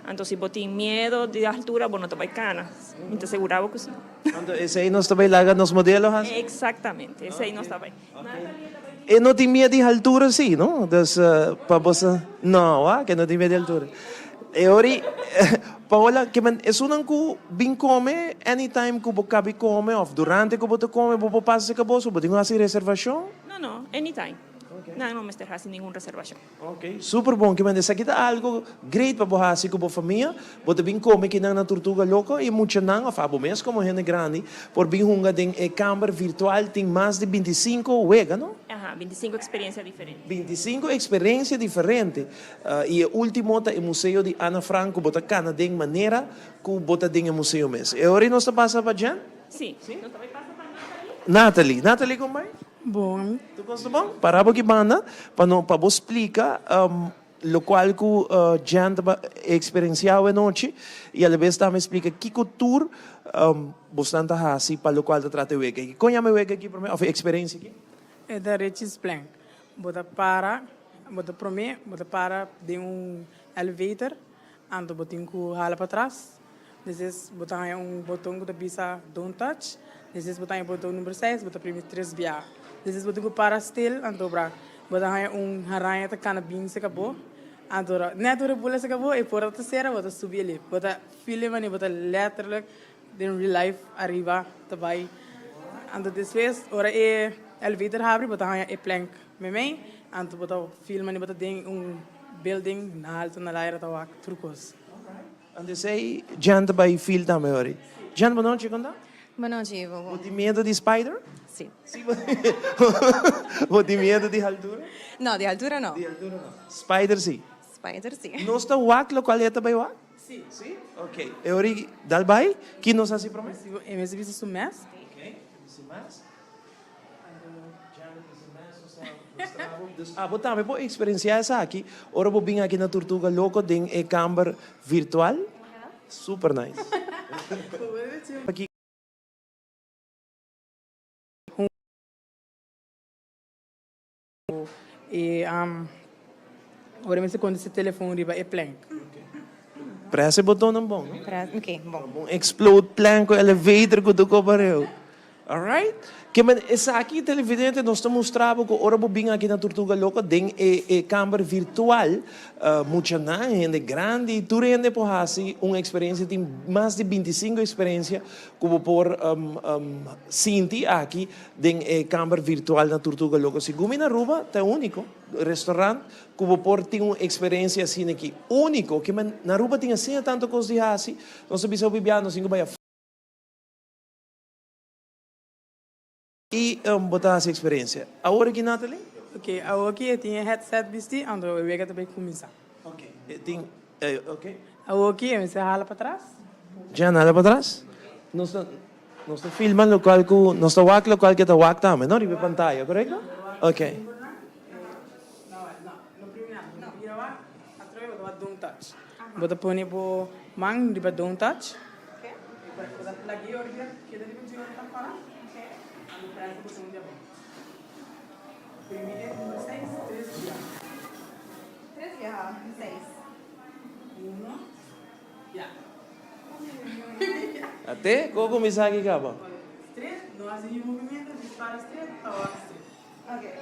anto si bo tin miedo di haltura bo no ta bay cana, mi ta segura bo cu si. Anto esey nos ta bay laga nos modelo haci? Exactamente, esey nos ta bay. E no tin miedo di haltura si, no? Dus pa bo sa, no wak, e no tin miedo di haltura. E ori, Paola, ke men esunnan ku bin kome anytime ku bo kabi kome òf durante ku bo ta kome bo por pasa serka bo, so bo tin ku hasi reservashon? No, no, anytime. Nan no mester hasi ningun reservashon. Ok, super bon. Kimente esaki ta algo great pa bo hasi ku bo famia. Bo ta bin kome kinan na Tortuga Loco i muchanan of abo mes komo hende grandi por bin hunga den e kamber virtual. Tin mas di 25 wega, no? Aha, 25 eksperensia diferente. 25 eksperensia diferente. I e ultimo ta e museo di Ana Frank ku bo ta kana den manera ku bo ta den e museo mes. E ora ei nos ta pasa pa Jen? Si. Nos ta bai pasa pa Nathalie. Nathalie. Nathalie kon bai? Bon. Tur kos ta bon? Para bo ki banda pa no pa bo splika lokual ku Jen ta eksperensiá awe nochi i alabes tambe splika kiko tur bosnan ta hasi pa lokual ta trata e wega aki. Kon yama e wega aki promé òf e eksperensia aki? E ta Richie's Plank. Bo ta para, bo ta promé bo ta para den un elevator anto bo tin ku hala patras. Despues bo ta haña un boton ku ta bisa Don't touch. Despues bo ta haña boton number seis, bo ta primi tres bia. Despues bo tin ku para stil, anto bra bo ta haña un haraña ta kana bin serka bo. Anto ora nèt ora e bula serka bo, e porta ta sera, bo ta subi elí. Bo ta feel e manera, bo ta letterlijk den real life ariba ta bai. Anto despues ora e elevator habri, bo ta haña e plank meimei, anto bo ta feel manera bo ta den un building na alto na laira ta wak tur kos. Antes ei Jan ta bai fil tambe ori. Jan bo nochi kon ta? Bo nochi Ivo. Bo tin miedo di spider? Si. Si bo tin miedo di haltura? No, di haltura no. Di haltura no. Spider si? Spider si. Nos ta wak lokual e ta bai wak? Si. Si? Ok. E ori dal bai, ki nos hasi prome? E mester bisa su mes. Ok, bisa su mes. Dus abo tambe por experiencia esaki ora bo bin aki na Tortuga Loco den e kamber virtual. Super nice. E ora mester konta si telefon riba e plank. Press e botonnan bon, no? Ok, bon. Bon explode plank ku elevator ku tur kopareu. Alright. Ke men esaki televidente nos ta mustra bo ku ora bo bin aki na Tortuga Loco den e e kamber virtual muchanan, hende grandi, tur hende por hasi un eksperensia tin mas di bintisinko eksperensia ku bo por sinti aki den e kamber virtual na Tortuga Loco. Segun mi na Aruba ta e uniko restaurant ku bo por tin un eksperensia asina aki uniko. Ke men na Aruba tin asina tantu kos di hasi nos ta bisa hopi biaha nos tin ku bai afó. I bo ta hasi eksperensia awor aki, Natalie? Ok, awor aki e tin e headset bisti, anto e wega ta bay kuminsá. Ok, e tin, ok. Awor aki e mester hala patras. Jan, hala patras. Nos ta, nos ta filma lokual ku, nos ta wak lokual ku e ta wak tambe, no? Riba e pantaya, korekto? Ok. No, no, no primi nada. Bo ta bira wak, atrobe bo ta wak don't touch. Bo ta pone bo man riba don't touch. Bo ta plag'é ora ki keda riba dje ora ta para. Anto press e boton di abou. Primi e number seis tres biaha. Tres biaha, seis. Uno, ya. Ate, ko kuminsá aki kaba? Straight, no hasi niun movimiento, djis para straight pa wak straight. Okay.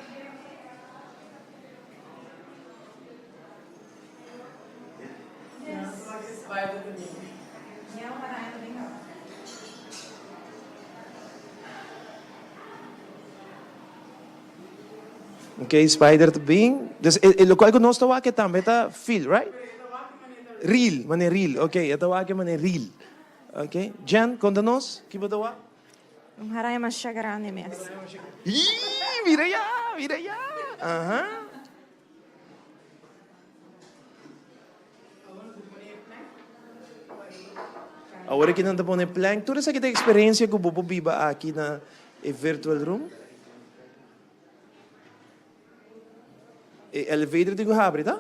Ok, spider ta bin. Dus e lokual ku nos ta wak e tambe ta feel, right? Real, mane real. Ok, e ta wak e mane real. Ok, Jen, konta nos, ki bo ta wak? Un haraña masha grandi mes. Ii, mira ya, mira ya. Aha. Awor aki nan ta pone plank. Tur esaki ta experiencia cu bo por biba aki na e virtual room. E elevator tin cu habri, ta?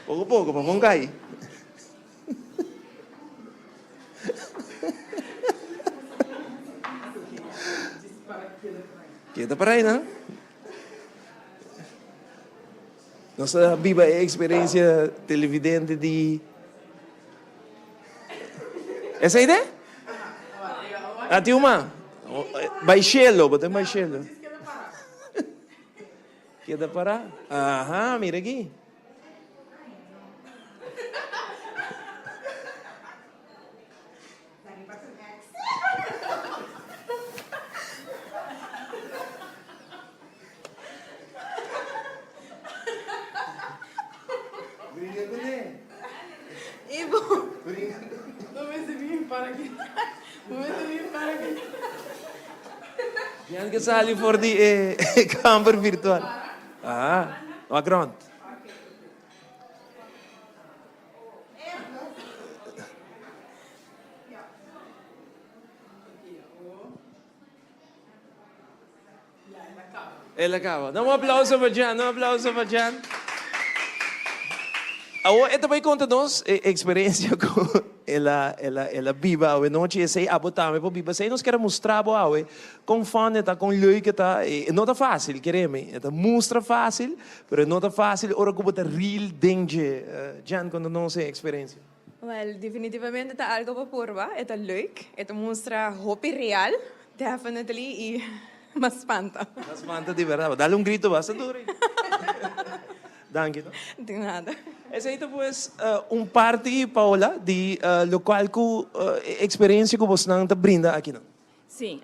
Poko poko pa bon kai. Keda para ei nan. Nos a biba e experiencia televidente di Esei de? A tin un man. Bai shelo, bo tin bai shelo. Keda para. Aha, mira aki. Brinca cu ne. Ibo. Brinca cu ne. No mester bin para aki. No mester bin para aki. Bian ke sali for di e kamber virtual. Aha, wak rond. El a caba. Da un aplauso pa Jan, un aplauso pa Jan. Awor e ta bay conta nos e experiencia cu el a, el a, el a biba awe nochi. Esey abo tambe por biba. Esey nos kier a mustra bo awe con fun e ta, con leuk e ta. E no ta facil, kere mi. E ta mustra facil, pero e no ta facil ora cu bo ta real den dje. Jan, conta nos e experiencia. Wel, definitivamente ta algo pa purba. E ta leuk. E ta mustra hopi real, definitely, y mas spanta. Mas spanta di berdad. Dale un grito basta duro. Danki no. Di nada. Esey ta pues un parti, Paola, di locual cu e experiencia cu bosnan ta brinda akinan. Sí,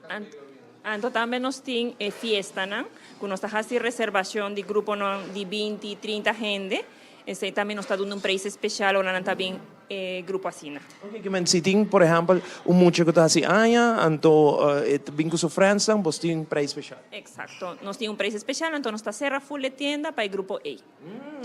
anto tambe nos tin e fiestanan cu nos ta haci reservacion di gruponan di binti, trinta hende. Esei tambe nos ta duna un prijs especial ora nan ta bin e grupo asina. Ok, ke men si tin por ehempel un mucha ku ta hasi aña anto e ta bin ku su friendsnan bos tin un prijs special. Exacto, nos tin un prijs especial anto nos ta sera full e tienda pa e grupo ei.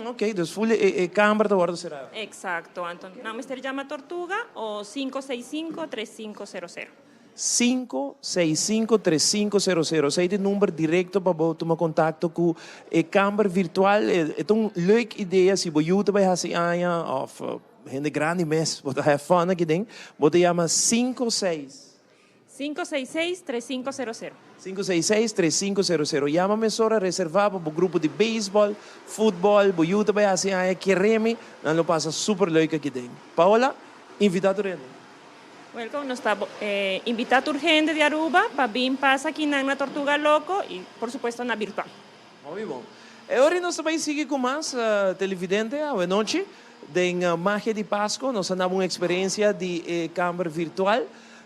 Ok, dus full e kamber ta wordo sera. Exacto, anto nan mester jama Tortuga o 565 3500. 565 3500, esei ta e number directo pa bo tuma contacto cu e kamber virtual. E ta un leuk idea si bo yu ta bay haci aña of hende grandi mes bo ta have fun aki den, bo ta yama 5 6. 566 3500. 566 3500. Yama mesora, reserva pa bo grupo di beisbol, futbol, bo yu ta bay haci aña, keremi, nan lo pasa super leuk aki den. Paola, invita tur hende. Welcome, nos ta invita tur hende di Aruba pa bin pasa akinan na Tortuga Loco y por supuesto na virtual. Hopi bon. E ora nos ta bay sigui cu mas televidente awe nochi den Magia di Pasco. Nos a naba un experiencia di e camber virtual.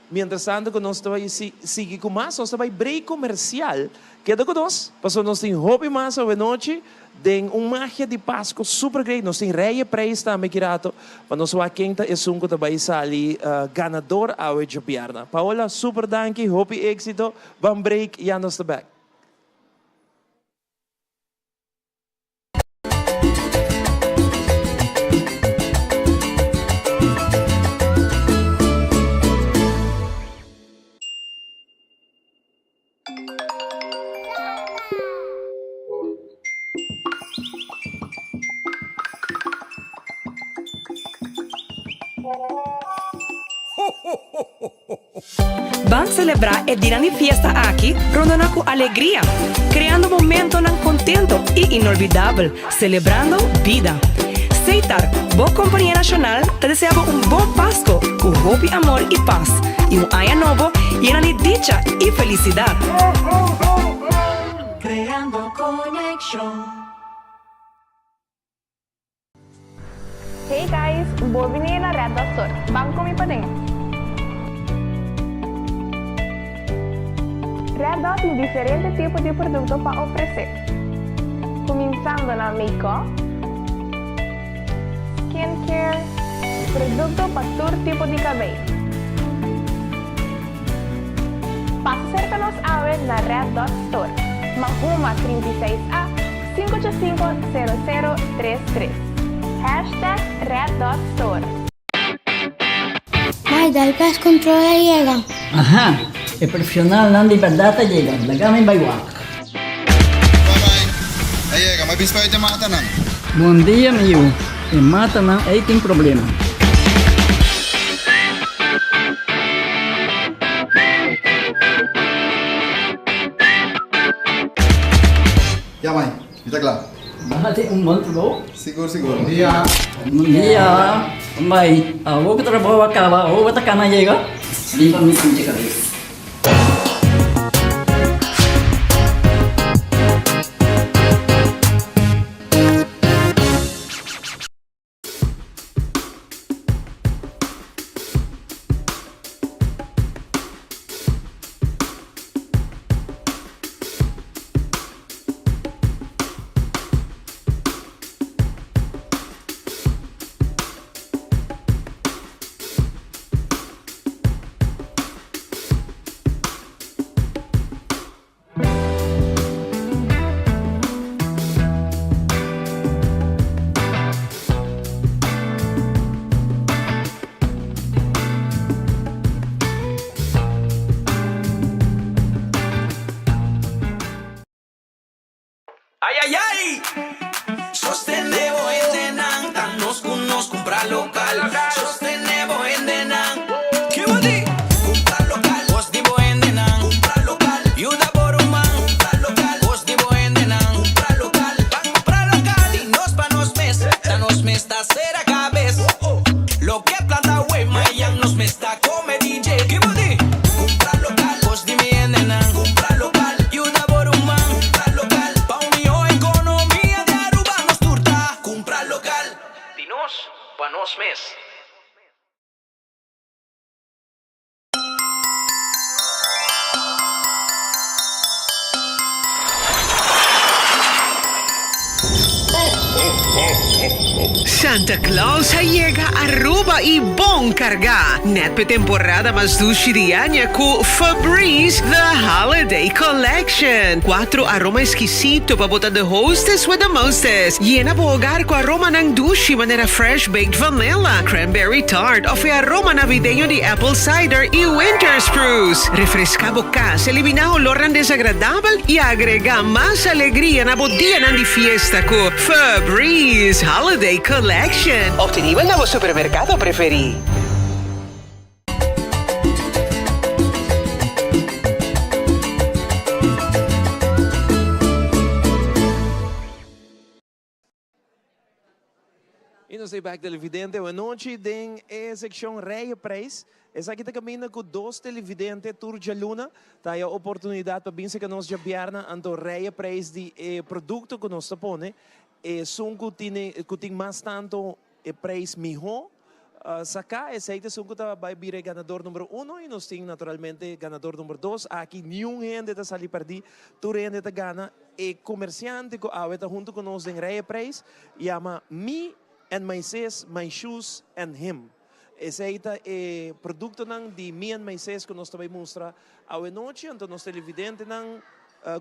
Mientras tanto cu nos ta bay sigui cu mas, nos ta bay break comercial. Keda cu nos, pasobra nos tin hopi mas awe nochi den un Magia di Pasco super great. Nos tin Reye Prijs tambe ki rato pa nos wak ken ta esun cu ta bay sali ganador awe djobierna. Paola, super danki, hopi exito. Ban break, ya nos ta back. Ban celebra e dinan di fiesta aki rondona cu alegria, creando momentonan contento y inolvidabel, celebrando bida. Setar, bo compania nacional, ta desea bo un bon Pasco cu hopi amor y paz, y un aña nobo yena di dicha y felicidad. Creando conexion. Hey guys, bo bini na Red Dot Store. Ban cu mi paden. Red Dot tin diferente tipo di producto pa ofrece. Cuminsando na make-up, skincare, producto pa tur tipo di cabey. Pasa cerca nos awe na Red Dot Store, Mahuma 36 A, 585 0033. Hashtag Red Dot Store. Mai, dal pest control a yega. Aha, e profesionalnan di berdad a yega, laga mi bai wak. A yega, mi a bisa e matanan. Bon dia mi yu, e matanan ei tin problema. Ya mai, mi ta kla. Bo hasi un bon trabou. Sigur sigur. Bon dia. Bon dia. Mai, awor ku trabou a kaba, awor bo ta kana yega? Bin pa mi pincha kabes. Ay ay ay! Sostene bo hendenan, ta nos ku nos kumpra lokal. Sostene bo hendenan. Ki bo di? Kumpra lokal. Kos di bo hendenan. Kumpra lokal. Yuda bo ruman. Kumpra lokal. Kos di bo hendenan. Kumpra lokal. Ban kumpra lokal. Di nos pa nos mes. Ta nos mes ta sera kabes. Loke planta awe, mayan nos mes ta kome DJ. Ki bo di? Kumpra lokal. Kos di mi hendenan. Kumpra lokal. Yuda bo ruman. Kumpra lokal. Pa un mihó ekonomia di Aruba nos tur ta kumpra lokal. Di nos pa nos mes. Santa Claus a yega Aruba y bon carga! Net p'e temporada mas dushi di aña cu Febreze The Holiday Collection! Cuatro aroma exquisito pa bo ta the hostess with the mostest! Yena bo hogar cu aromanan dushi manera fresh baked vanilla, cranberry tart of e aroma navideño di apple cider y winter spruce. Refresca bo cas, elimina olornan desagradabel y agrega mas alegria na bo dianan di fiesta cu Febreze Holiday Collection. Obtenibel na bo supermercado preferi. Y nos ta bek televidente anochi den e seccion Reye Prijs. Esaki ta caminda cu dos televidente tur djaluna ta haya oportunidad pa bin seca nos djabièrnè anto Reye Prijs di e producto cu nos ta pone. Esun cu tine cu tin mas tanto e prijs miho saca esey ta esun cu ta bay bira e ganador numero uno y nos tin naturalmente ganador numero dos. Aki niun hende ta sali perdi, tur hende ta gana. E comerciante cu awe ta hunto cu nos den Reye Prijs yama Me and My Sis, My Shoes and Him. Esei ta e produktonan di Mi and My Sis ku nos ta bai mustra awe nochi. Anto nos televidentenan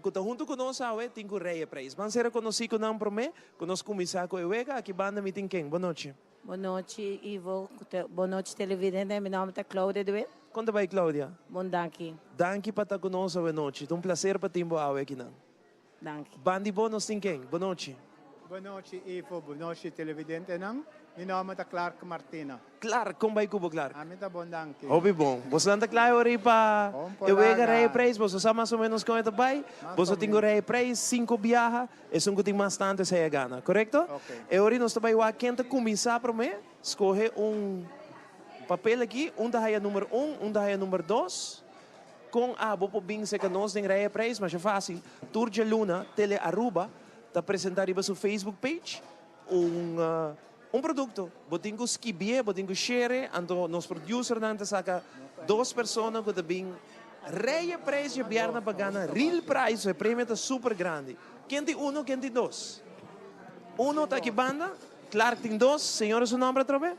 ku ta huntu ku nos awe tin ku rei e preis. Ban sera konosí ku nan promé ku nos kuminsá ku e wega. Aki banda mi tin ken? Bon nochi. Bon nochi Ivo. Bon nochi televidente. Mi nòmber ta Claudia de Wit. Kon ta bai Claudia? Bon danki. Danki pa ta ku nos awe nochi. Ta un plaser pa tin bo awe akinan. Danki. Bandi bo nos tin ken? Bon nochi. Bon nochi Ivo, bon nochi televidentenan. Mi nomber ta Clark Martina. Clark, kon bai ku bo Clark? Ami ta bon danki. Hopi bon. Bosonan ta kla ora ei pa e wega rei e prijs? Boso sa mas o menos kon e ta bai? Boso tin ku rei e prijs sinku biaha, esun ku tin mas tantu esei a gana, korekto? E ora ei nos ta bai wak ken ta kuminsá promé, skohe un papel aki, un ta haya number un, un ta haya number dos. Kon abo por bin serka nos den Rei e Prijs? Masha fásil. Tur djaluna Tele Aruba ta presentá riba su Facebook page un un produkto. Bo tin ku skibié, bo tin ku share, anto nos producernan ta saka dos persona ku ta bin Rei e Prijs djabièrnè pa gana real prize. E premio ta super grandi. Ken tin uno, ken tin dos? Uno ta aki banda, Clark tin dos. Señora su nòmber atrobe?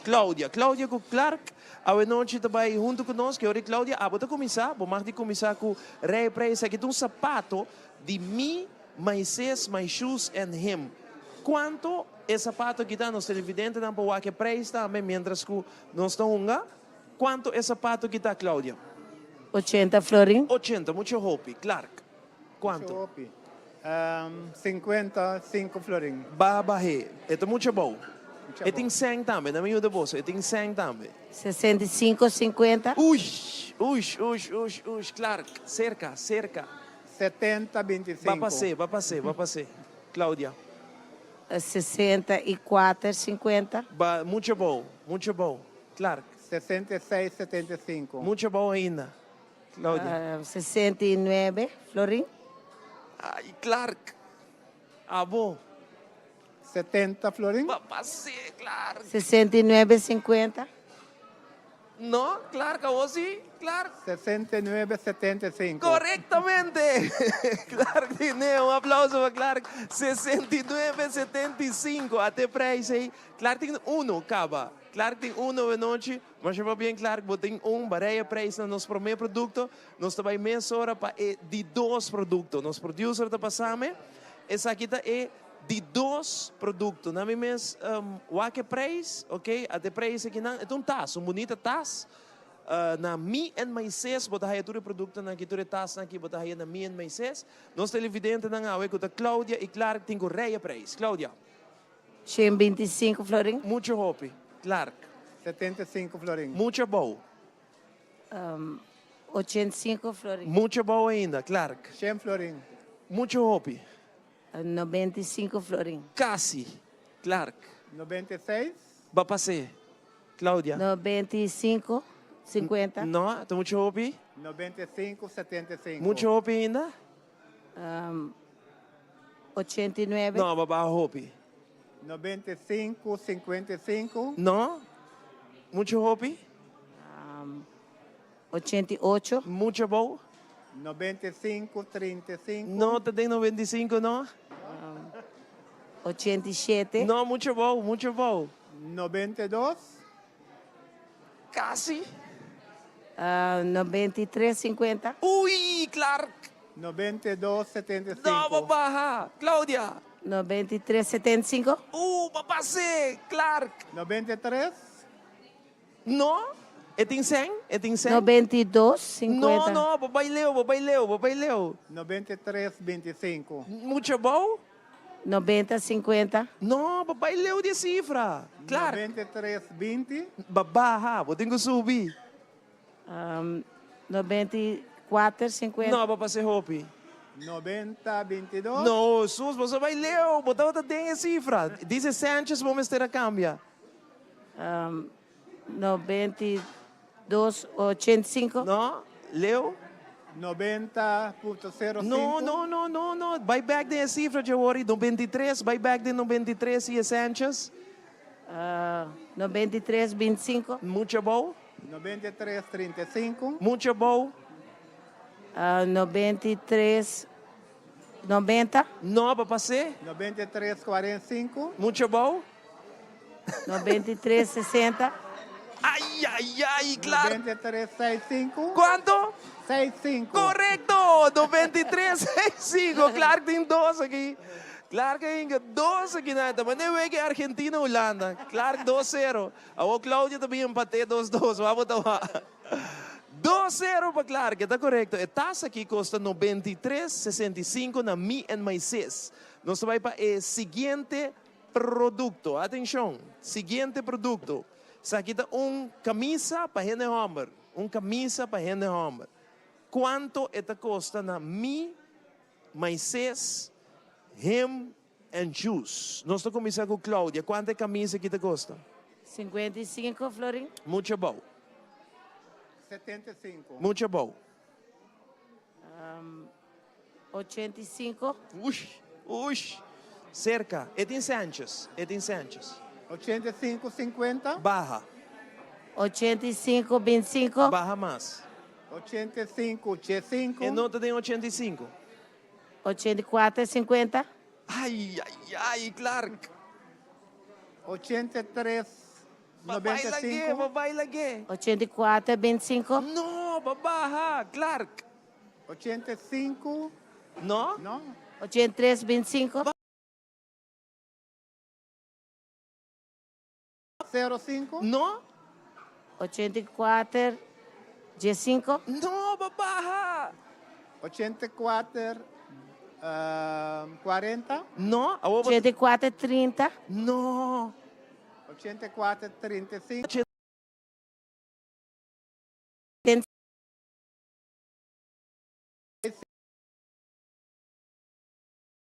Claudia. Claudia ku Clark awenochi ta bai huntu ku nos. Ke ora Claudia abo ta kuminsá? Bo mag di kuminsá ku Rei Prei. Esaki ta un sapato di mi, my sis, my shoes and him. Kuantu e sapato aki ta? Nos televidentenan por wak e preis tambe mientras ku nos ta hunga. Kuantu e sapato aki ta, Claudia? Ochenta florin. Ochenta, mucho hopi. Clark, kuantu? Mucho hopi. Sinkuenta sinku florin. Ba bah'é. E ta mucha bou. E tin sèn tambe. Na mi yuda boso. E tin sèn tambe. 65 sinkuenta. Ush! Ush, ush, ush, ush. Clark, serka, serka. 70 binti Ba sinku. pas'é, ba pas'é, ba pas'é. Claudia. 64 sinkuenta. Ba mucha bou, mucha bou. Clark. 66 75. Mucha bou ainda. Claudia. 69 florin. Ay, Clark. Abo. 70 florin. Ba pas'é, Clark. 69 sinkuenta. No, Clark, abo si, Clark. 69 75. Korektamente! Clark tiene un aplauso pa Clark. 69 75. Ate prijs ei. Clark tin uno kaba. Clark tin uno awenochi. Masha pabien Clark, bo tin un bareya prijs na nos prome producto. Nos ta bay mesora pa e di dos producto. Nos producer ta pasame. Esaki ta e di dos producto. Na mi mes wak e prijs, ok, at e prijs akinan. E ta un tas, un bunita tas. Na Mi and My Sis bo ta haya tur e productonan aki, tur e tasnan aki bo ta haya na Mi and My Sis. Nos televidentenan awe cu ta Claudia y Clark tin cu reya prijs. Claudia. 125 florin. Mucho hopi. Clark. 75 florin. Mucho abou. 85 florin. Mucho abou ainda. Clark. 100 florin. Mucho hopi. 95 florin. Casi. Clark. 96. Ba pas'é. Claudia. 95, 50. No, ta mucho hopi. 95, 75. Mucho hopi ainda. 89. No, ba baha hopi. 95, 55. No, mucho hopi. 88. Mucho abou. 95, 35. No, ta den 95 no. 87. No, mucho abou, mucho abou. 92. Casi. 93, 50. Ui, Clark. 92, 75. No, bo baha. Claudia. 93, 75. Bo pase, Clark. 93. No, e tin cen, e tin cen. 92, 50. No, no, bo bai leu, bo bai leu, bo bai leu. 93, 25. Mucho abou. 90, 50. No, bo bai leu di e cifra. Clark. 93, 20. Bo baha, bo tin cu subi. 94, 50. No, bo pase hopi. 90, 22. No, sus, bo sa bai leu, bo tabata den e cifra. Dice Sanchez bo mester a cambia. 92, 85. No, leu. 90.05. No, no, no, no, no. Bai bek den e cifra dje wori. 93, bai bek den 93 y e Sanchez. 93, 25. Mucho abou. 93, 35. Mucho abou. 93, 90. No, pa pas'é. 93, 45. Mucho abou. 93, 60. Ay, ay, ay, Clark. 93, 65. Cuanto? 65. Correcto! 93, 65. Clark tin dos aki. Clark a hinka dos aki na. Ta mane wega Argentina Hulanda. Clark 2-0. Awor Claudia ta bin empate 2-2. Wak bo ta wak. 2-0 pa Clark. E ta correcto. E tas aki costa 93, 65 na Me and My Sis. Nos ta bay pa e siguiente Producto, atencion, siguiente producto. Esaki ta un camisa pa hende homber, un camisa pa hende homber. Cuanto e ta costa na mi, Maises, him and Juice? Nos ta cuminsa cu Claudia, cuanto e camisa aki ta costa? 55 florin. Mucho abou. 75. Mucho abou. 85. Ush, ush. Cerca. E tin Sanchez, e tin Sanchez. 85, 50. Baha. 85, 25. Baha mas. 85, 5. E no ta den 85. 84, 50. Ay, ay, ay, Clark. 83, Ba bai lag'é, 95. ba bai lag'é. 84, 25. No, ba baha, Clark. 85. No? No. 83, 25. 05. No. 84, 15. No, ba baha. 84, 40. No. Awor bo. 84, 30. No. 84, 35.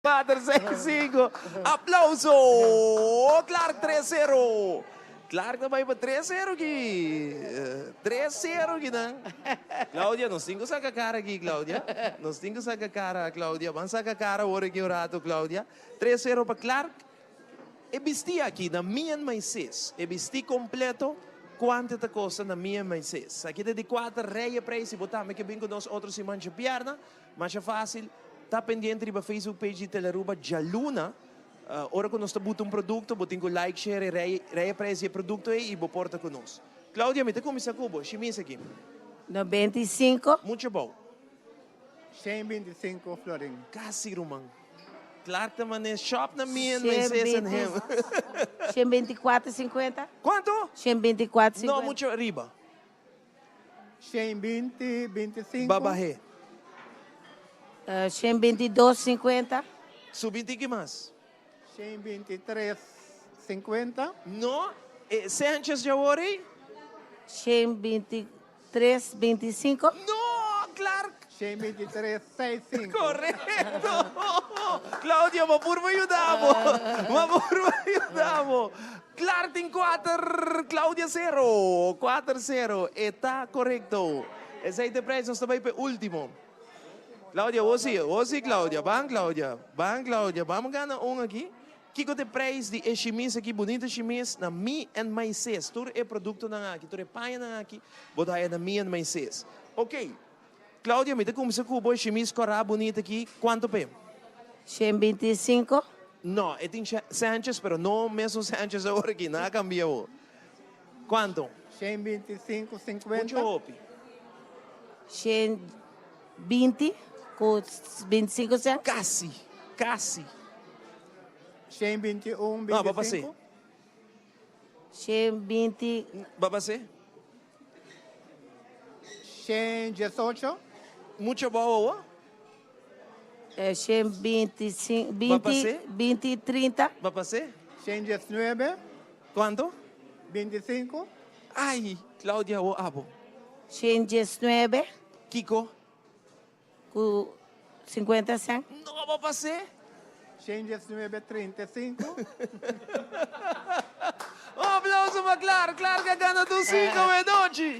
4, 6, 5. Aplauso! Clark 3 0. Clark ta bai pa 3 0 aki. 3 0 aki nan. Claudia, nos tin ku saka kara aki, Claudia. Nos tin ku saka kara, Claudia. Ban saka kara awor aki un rato, Claudia. 3 0 pa Clark. E bisti aki na Me and My Sis. E bisti completo cuanto ta costa na Me and My Sis. Aki ta di cuater rey e prijs si bo tambe ke bin cu nos otro siman djabièrnè. Masha facil, ta pendiente riba Facebook page di Telearuba djaluna. Ora cu nos ta buta un producto bo tin cu like, share e rey rey e prijs di e producto ey y bo por ta cu nos. Claudia mi ta cuminsa cu bo, shimis aki. 95. Mucho abou. 125 florin. Casi ruman. Clark ta mane shop na mi en my sis and him. 124 50. Cuanto? 124 50. No mucho ariba. 120 25. Ba bahe. 122 50. Subi un tiki mas. 123 50. No, e Sanchez dja wor ei? 123 25. No, Clark! 123 65. Correcto! Claudia, bo por bo yuda bo. Bo por bo yuda bo. Clark tin kuater, Claudia sero. Kuater sero, e ta correcto. Esei ta e prijs, nos ta bai pa e ultimo. Claudia, wo si, wo si Claudia. Ban Claudia, ban Claudia, bam gana un aki. Kiko ta e prijs di e shimis aki, bunita shimis, na Mi and My Sis. Tur e productonan aki, tur e pañanan aki, bo ta haya na Mi and My Sis. Ok, Claudia, mi ta cuminsa cu bo, e shimis cora bunita aki, cuanto p'e? 125. No, e tin Sanchez, pero no mesun Sanchez awor aki, nan a cambia awor. Cuanto? 125, 50. Mucho hopi. 120 cu 25 cent. Casi, casi. 121, No, bo pas'é. 25. 120. Bo pas'é? 118. Mucho abou awor? 125, Bo pas'é? 20, 20, 30. Bo pas'é? 119. Cuanto? 25. Ay, Claudia, awor abo. 119. Kico? Cu 50 cent. No, bo pas'é? 119, 35. Un aplauso pa Clark. Clark a gana tur cinco awe nochi.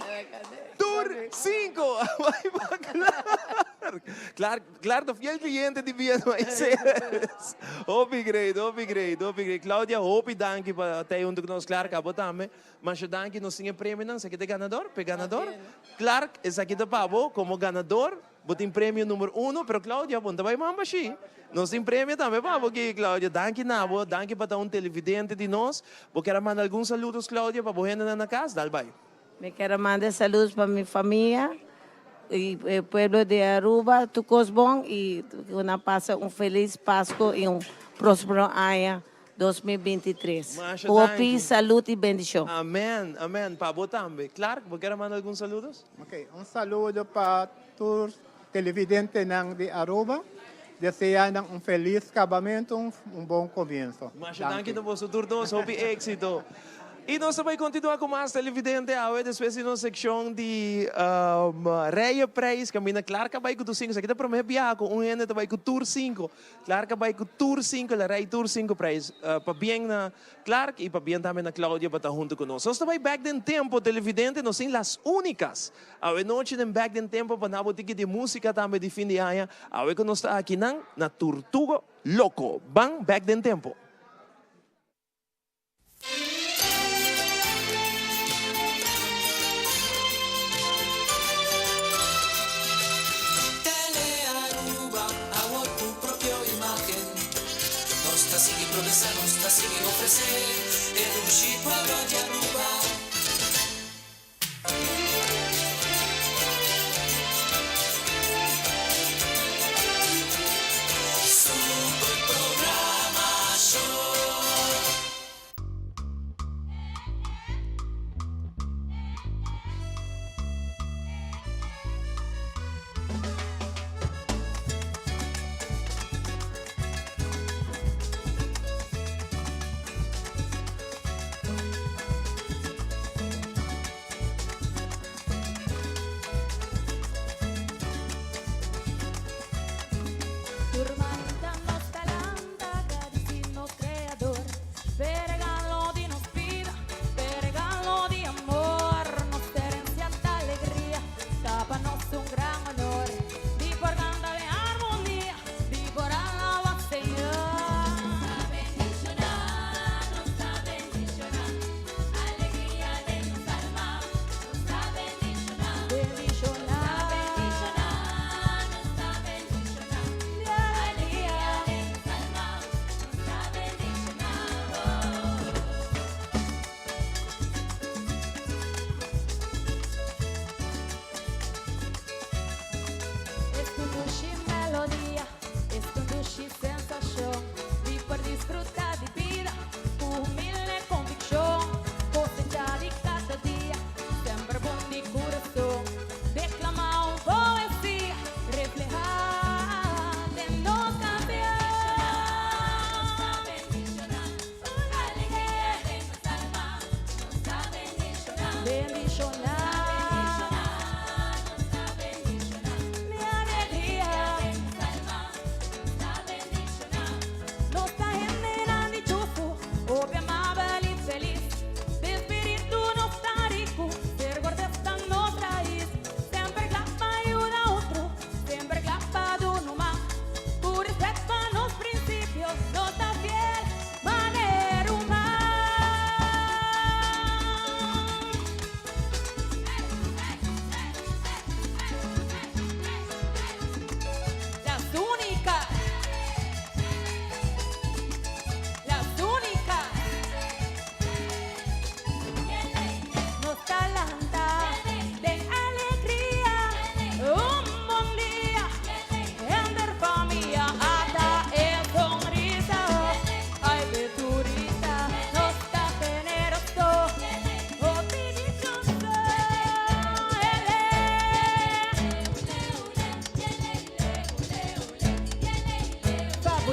Tur cinco. Bai pa Clark. Clark, Clark ta fiel cliente di BNYCS. Hopi great, hopi great, hopi great. Claudia, hopi danki pa ta hunto cu nos. Clark, abo tambe. Masha danki, nos tin e premionan. Esaki ta e ganador, p'e ganador. Clark, esaki ta pa bo como ganador. Bo tin premio number uno, pero Claudia, bo no ta bai man bashi. Nos tin premio tambe pa bo aki, Claudia. Danki na bo, danki pa ta un televidente di nos. Bo kier a manda algun saludos, Claudia, pa bo hendenan na cas? Dal bai. Mi kier a manda saludos pa mi famia y e pueblo di Aruba. Tur cos bon y cu nan pasa un feliz Pasco y un prospero aña 2023. Masha Hopi danki. salud y bendicion. Amen, amen. Pa bo tambe. Clark, bo kier a manda algun saludos? Ok, un saludo pa tur televidentenan di Aruba. Desea nan un feliz cabamento, un bon comienzo. Masha danki na boso tur dos. Hopi exito. Y nos ta bay continua cu mas televidente awe despues di nos seccion di Reye Prijs. Caminda Clark a bay cu tur cinco. Esaki ta prome biaha cu un hende ta bay cu tur cinco. Clark a bay cu tur cinco, el a rey tur cinco prijs. Pabien na Clark y pabien tambe na Claudia pa ta hunto cu nos. Nos ta bay bek den tempo, televidente, nos tin Las Unicas. Awe nochi den Bek den Tempo pa na bo tiki di musica tambe di fin di aña. Awe cu nos ta akinan na Tortuga Loco. Ban bek den tempo. Telearuba, awor cu propio imagen. Nos ta sigui progresa, nos ta sigui ofrece e dushi pueblo di Aruba. Super programacion. Tur mainta nos ta lanta gradisí nos Kreador p'e regalo di nos bida, p'e regalo di amor. Nos herensia ta alegria, ta pa nos un gran honor di por kanta den armonia, di por alaba Señor. Nos ta bendishoná, nos ta bendishoná, alegria den nos alma. Nos ta bendishoná, bendishoná, nos ta bendishoná, alegria den nos alma. Nos ta bendishoná. Esta un dushi melodia, esta un dushi sensacion di por disfruta di bida cu humilde conviccion. Cosecha di cada dia, semper bon di curason. Declama un poesia, refleha den nos canción. Nos ta bendiciona, alegria den nos alma. Nos ta bendiciona, bendiciona, nos ta bendiciona, mi alegria den nos alma. Nos ta bendiciona, nos ta hende.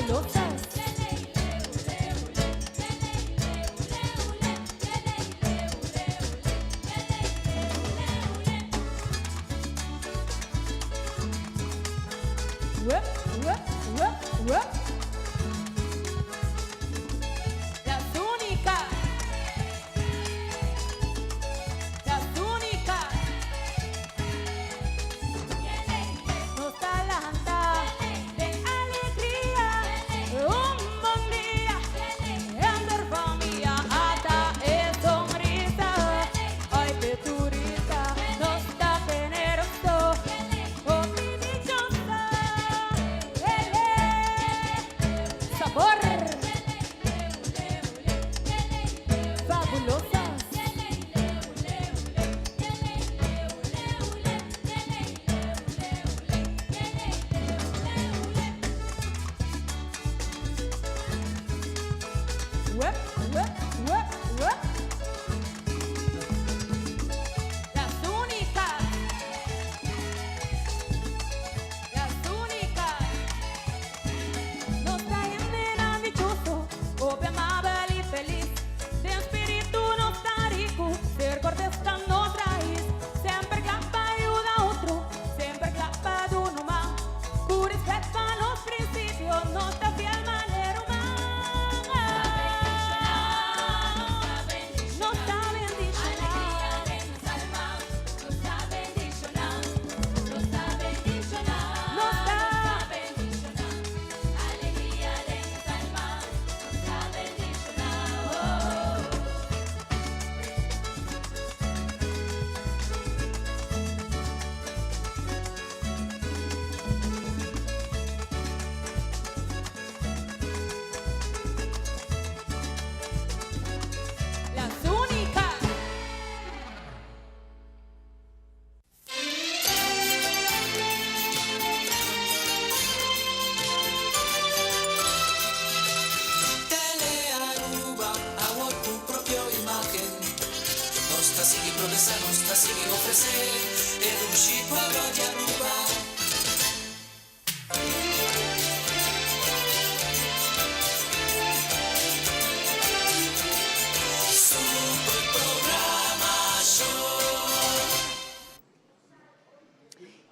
Fabulosas. Wup, wup, wup, wup. Las únicas. Las únicas. Nos ta lanta den alegria. Un bon dia. Henter famia ata e sonrisa. Ay p'e turista. Nos ta generoso. Hopi dichoso. Sabor. Fabulosas. Wup, wup, wup, wup. Las únicas. Las únicas. Nos ta hendenan dichoso, hopi amabel y feliz. Den spiritu nos ta rico, ser cortes ta nos raiz. Semper cla pa yuda otro, semper cla pa duna man. Cu respet pa nos principio, nos ta fiel manera human. Nos ta bendiciona. Nos ta bendiciona. Nos ta bendiciona. Nos ta bendiciona. Alegria den nos alma. Nos ta bendiciona. Las únicas. Telearuba, awor tu propio imagen. Nos ta sigui progresa, nos ta sigui ofrece e dushi pueblo di Aruba. Super programacion.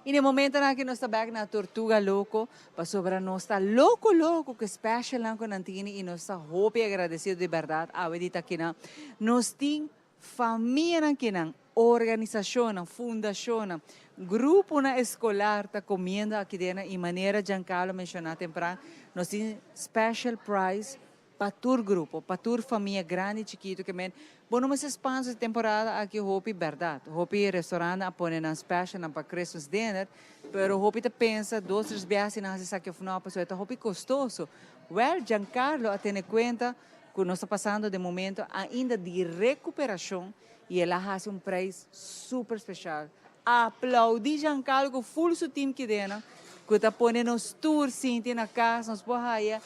Y na e momentonan aki nos ta bek na Tortuga Loco pasobra nos ta loco loco cu e specialnan cu nan tini y nos ta hopi agradecido di berdad awe di ta kinan. Nos tin famianan kinan, organisacionnan, fundacionnan, gruponan escolar ta comiendo aki den y manera Giancarlo menciona tempran nos tin special price Pa tur grupo, pa tur famia grandi y chikito ke men bo no mester spans e temporada aki hopi berdad. Hopi restaurantnan a pone nan specialnan pa Christmas dinner, pero hopi ta pensa dos tres biaha si nan haci esaki of no pasobra e ta hopi costoso. Wel Giancarlo a tene cuenta cu nos ta pasando den momento ainda di recuperacion y el a haci un prijs super special. Aplaudi Giancarlo cu full su team kidenan cu ta pone nos tur sinti na cas, nos por haya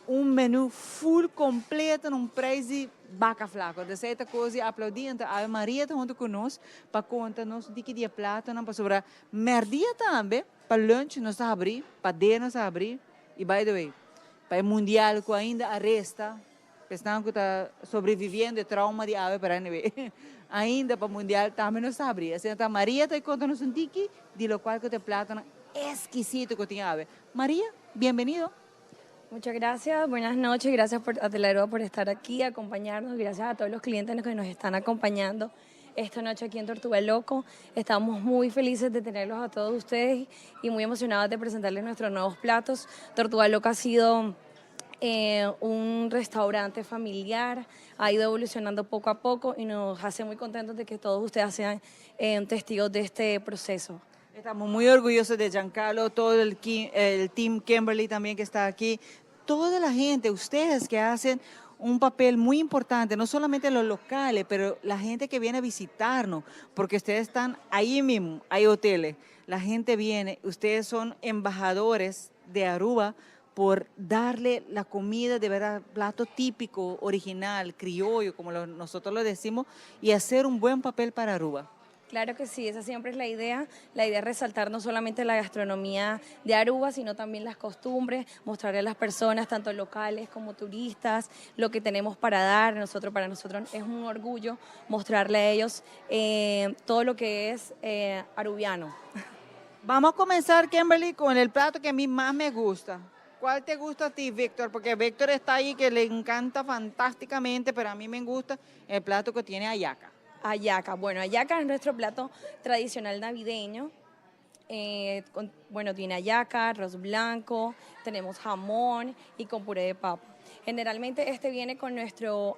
Un menu full completo na un prijs di baca flaco. Entonces esey ta cos di aplaudi. Entonces Ave Maria ta hunto cu nos pa conta nos un tiki di e platonan pasobra merdia tambe pa lunch nos ta habri, pa dinner nos ta habri y by the way pa e mundial cu ainda a resta pa esnan cu ta sobreviviendo e trauma di awe pero anyway ainda pa mundial tambe nos ta habri. Asina ta Maria ta conta nos un tiki di locual cu ta e platonan exquisito cu tin awe. Maria, bienvenido. Muchas gracias, buenas noches, gracias por, a Telearuba por estar aquí, acompañarnos, gracias a todos los clientes que nos están acompañando esta noche aquí en Tortuga Loco. Estamos muy felices de tenerlos a todos ustedes y muy emocionados de presentarles nuestros nuevos platos. Tortuga Loco ha sido eh, un restaurante familiar, ha ido evolucionando poco a poco y nos hace muy contentos de que todos ustedes sean eh, testigos de este proceso. Estamos muy orgullosos de Giancarlo, todo el, el team Kimberly también que está aquí, toda la gente, ustedes que hacen un papel muy importante, no solamente los locales, pero la gente que viene a visitarnos, porque ustedes están ahí mismo, hay hoteles, la gente viene, ustedes son embajadores de Aruba por darle la comida de verdad, plato típico, original, criollo, como nosotros lo decimos, y hacer un buen papel para Aruba. Claro que sí, esa siempre es la idea. La idea es resaltar no solamente la gastronomía de Aruba, sino también las costumbres, mostrarle a las personas, tanto locales como turistas, lo que tenemos para dar. Nosotros, para nosotros es un orgullo mostrarle a ellos eh, todo lo que es eh, arubiano. Vamos a comenzar, Kimberly, con el plato que a mí más me gusta. ¿Cuál te gusta a ti, Víctor? Porque Víctor está ahí que le encanta fantásticamente, pero a mí me gusta el plato que tiene hallaca. Hallaca. Bueno, hallaca es nuestro plato tradicional navideño. Eh, con- bueno, tiene hallaca, arroz blanco, tenemos jamón y con puré de papa. Generalmente este viene con nuestro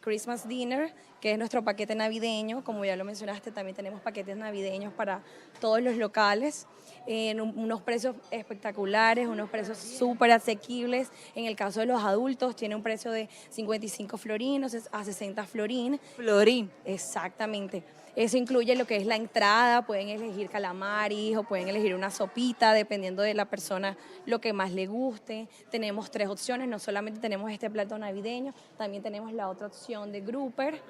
Christmas dinner, que es nuestro paquete navideño. Como ya lo mencionaste, también tenemos paquetes navideños para todos los locales, en unos precios espectaculares, unos precios súper asequibles. En el caso de los adultos, tiene un precio de 55 florines a 60 florín. Florín. Exactamente. Eso incluye lo que es la entrada, pueden elegir calamaris o pueden elegir una sopita, dependiendo de la persona lo que más le guste. Tenemos tres opciones, no solamente tenemos este plato navideño, también tenemos la otra opción de grouper.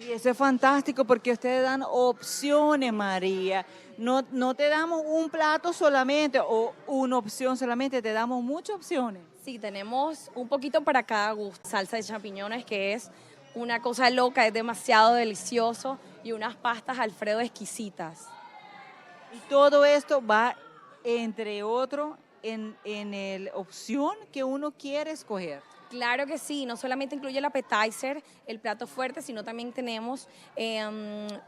Y eso es fantástico porque ustedes dan opciones, María. No, no te damos un plato solamente o una opción solamente, te damos muchas opciones. Sí, tenemos un poquito para cada gusto. Salsa de champiñones, que es una cosa loca, es demasiado delicioso, y unas pastas Alfredo exquisitas. Y todo esto va, entre otro, en la opción que uno quiere escoger. Claro que sí, no solamente incluye el appetizer, el plato fuerte, sino también tenemos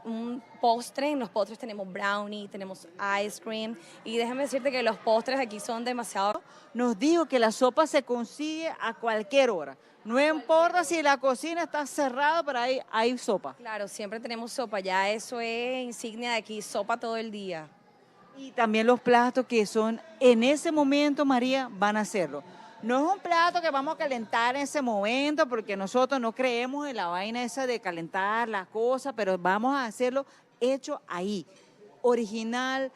un postre. En los postres tenemos brownie, tenemos ice cream. Y déjame decirte que los postres aquí son demasiado... Nos dijo que la sopa se consigue a cualquier hora. No importa si la cocina está cerrada, pero ahí hay sopa. Claro, siempre tenemos sopa, ya eso es insignia de aquí, sopa todo el día. Y también los platos que son en ese momento, María, van a hacerlo. No es un plato que vamos a calentar en ese momento, porque nosotros no creemos en la vaina esa de calentar las cosas, pero vamos a hacerlo hecho ahí, original,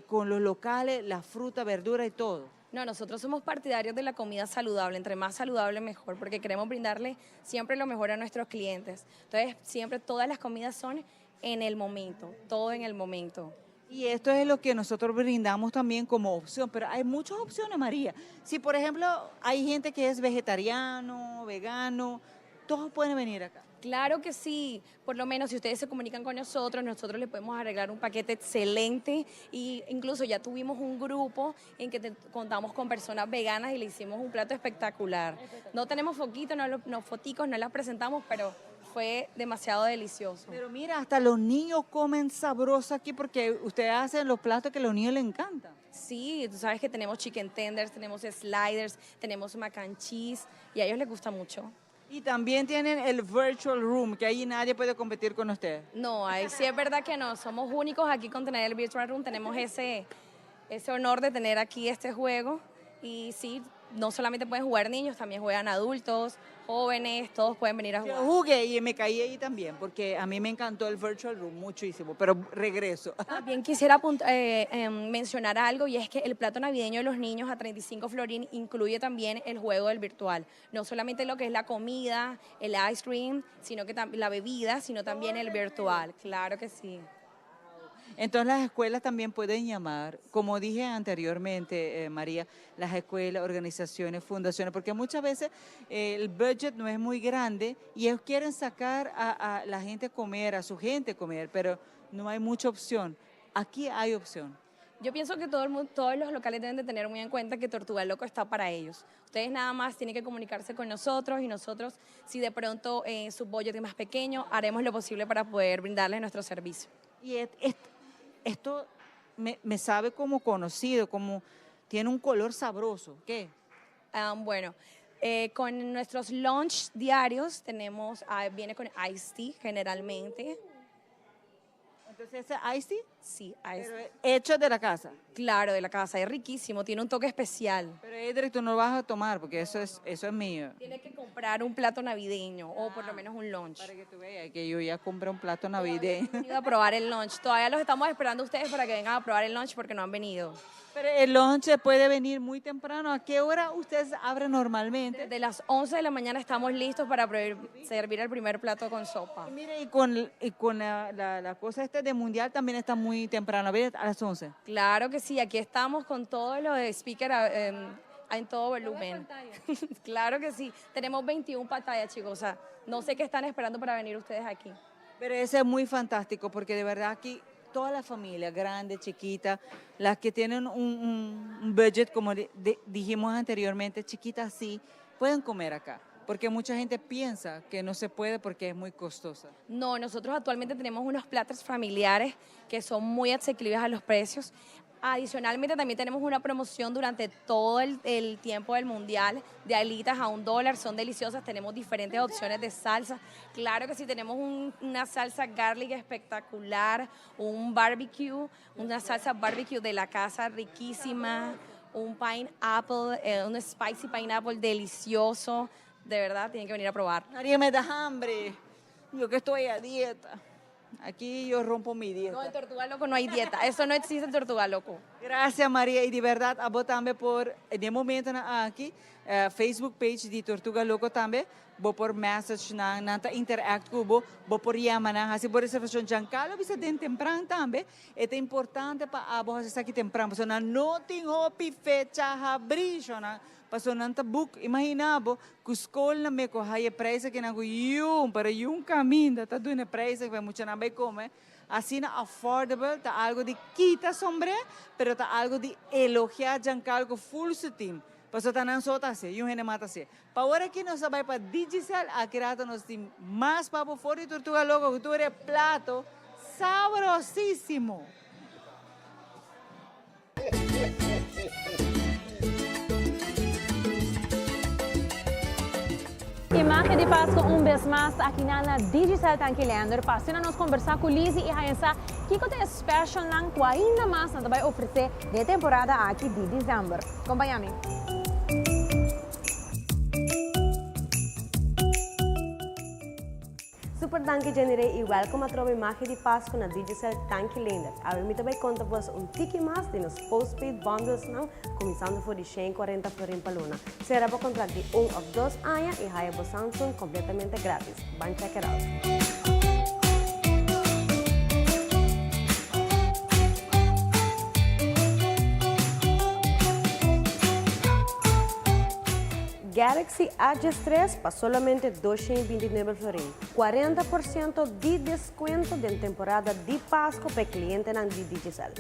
con los locales, la fruta, verdura y todo. No, nosotros somos partidarios de la comida saludable, entre más saludable mejor, porque queremos brindarle siempre lo mejor a nuestros clientes. Entonces, siempre todas las comidas son en el momento, todo en el momento. Y esto es lo que nosotros brindamos también como opción, pero hay muchas opciones, María. Si, por ejemplo, hay gente que es vegetariano, vegano, todos pueden venir acá. Claro que sí, por lo menos si ustedes se comunican con nosotros, nosotros les podemos arreglar un paquete excelente e incluso ya tuvimos un grupo en que contamos con personas veganas y le hicimos un plato espectacular. No tenemos foquitos, no, no foticos, no las presentamos, pero fue demasiado delicioso. Pero mira, hasta los niños comen sabroso aquí porque ustedes hacen los platos que a los niños les encantan. Sí, tú sabes que tenemos chicken tenders, tenemos sliders, tenemos mac and cheese y a ellos les gusta mucho. Y también tienen el virtual room, que ahí nadie puede competir con ustedes. No, ahí sí es verdad que no, somos únicos aquí con tener el virtual room, tenemos ese honor de tener aquí este juego y sí, no solamente pueden jugar niños, también juegan adultos, jóvenes, todos pueden venir a Yo jugar. jugué y me caí ahí también, porque a mí me encantó el virtual room muchísimo, pero regreso. También quisiera mencionar algo y es que el plato navideño de los niños a 35 florín incluye también el juego del virtual. No solamente lo que es la comida, el ice cream, sino que la bebida, sino también el virtual. Claro que sí. Entonces las escuelas también pueden llamar, como dije anteriormente, María, las escuelas, organizaciones, fundaciones, porque muchas veces el budget no es muy grande y ellos quieren sacar a la gente a comer, a su gente a comer, pero no hay mucha opción. Aquí hay opción. Yo pienso que todo el mundo, todos los locales deben de tener muy en cuenta que Tortuga Loco está para ellos. Ustedes nada más tienen que comunicarse con nosotros y nosotros, si de pronto su budget es más pequeño, haremos lo posible para poder brindarles nuestro servicio. Y esto me sabe como conocido, como tiene un color sabroso. ¿Qué? Ah, bueno, con nuestros lunch diarios tenemos, viene con iced tea generalmente. Entonces, ¿ese iced tea? Sí, iced Pero tea. hecho de la casa. Claro, de la casa, es riquísimo, tiene un toque especial. Pero Edric, tú no lo vas a tomar porque eso es mío. Tiene que compartir. Comprar un plato navideño o por lo menos un lunch. Para que tú veas que yo ya compré un plato navideño. Todavía no han venido a probar el lunch. Todavía los estamos esperando a ustedes para que vengan a probar el lunch porque no han venido. Pero el lunch puede venir muy temprano. ¿A qué hora ustedes abren normalmente? Desde las 11 de la mañana estamos listos para servir el primer plato con sopa. Y mire, y con la cosa esta de mundial también está muy temprano, a ver, a las 11. Claro que sí, aquí estamos con todos los speakers en todo volumen. Claro que sí, tenemos 21 pantallas, chicos, no sé qué están esperando para venir ustedes aquí. Pero eso es muy fantástico porque de verdad aquí toda la familia, grande, chiquita, las que tienen un budget, como dijimos anteriormente, chiquita sí, pueden comer acá. Porque mucha gente piensa que no se puede porque es muy costosa. No, nosotros actualmente tenemos unos platos familiares que son muy asequibles a los precios. Adicionalmente también tenemos una promoción durante todo el tiempo del mundial de alitas a un dólar, son deliciosas, tenemos diferentes opciones de salsa. Claro que sí, tenemos una salsa garlic espectacular, un barbecue, una salsa barbecue de la casa riquísima, un pineapple, un spicy pineapple delicioso. De verdad, tienen que venir a probar. María, me das hambre. Yo que estoy a dieta. Aquí yo rompo mi dieta. No, en Tortuga Loco no hay dieta. Eso no existe en Tortuga Loco. Gracias, María. Y de verdad, a vos también por, en el momento aquí, Facebook page de Tortuga Loco también, bo por message na, na ta interact ku bo, bo por llama na, hasi bo reservación. Giancarlo bisa den tempran tambe, e importante pa abo hasi aki tempran, paso nan no tin hopi fecha habri, shona, paso nan ta book, imagina bo, ku skol na me ko haya prijs que nan ku yum, pero yum caminda, ta dune prijs que mucha nan bay come, asina affordable, ta algo di kita sombre, pero ta algo di elogiar Giancarlo ku full su team. Paso ta nan so ta hasi, yung hende mata hasi. Pa ora aki nos a bay pa Digicel, aki rato nos tin mas pa bo for di Tortuga Loco, ku tur e plato sabrosísimo. Imagen di Pasco un bes mas aki na Digicel Tanki Leander. Pa asina nos conversa cu Lizzy y haya sa kico ta e special nan cu ainda mas nan ta bay ofrece den temporada aki di december. Acompaña mi. Super danki Jenny Ray y welcome atrobe Magia di Pasco na Digicel Tanki Leander. Awe mi ta bay conta bos un tiki mas di nos postpaid bundles nan cuminsando for di 140 florin pa luna. Cera bo contract di un of dos aña y haya bo Samsung completamente gratis. Ban check it out. Galaxy A13 pa solamente 229 florin. 40% di descuento den temporada di Pasco pa e clientenan di Digicel.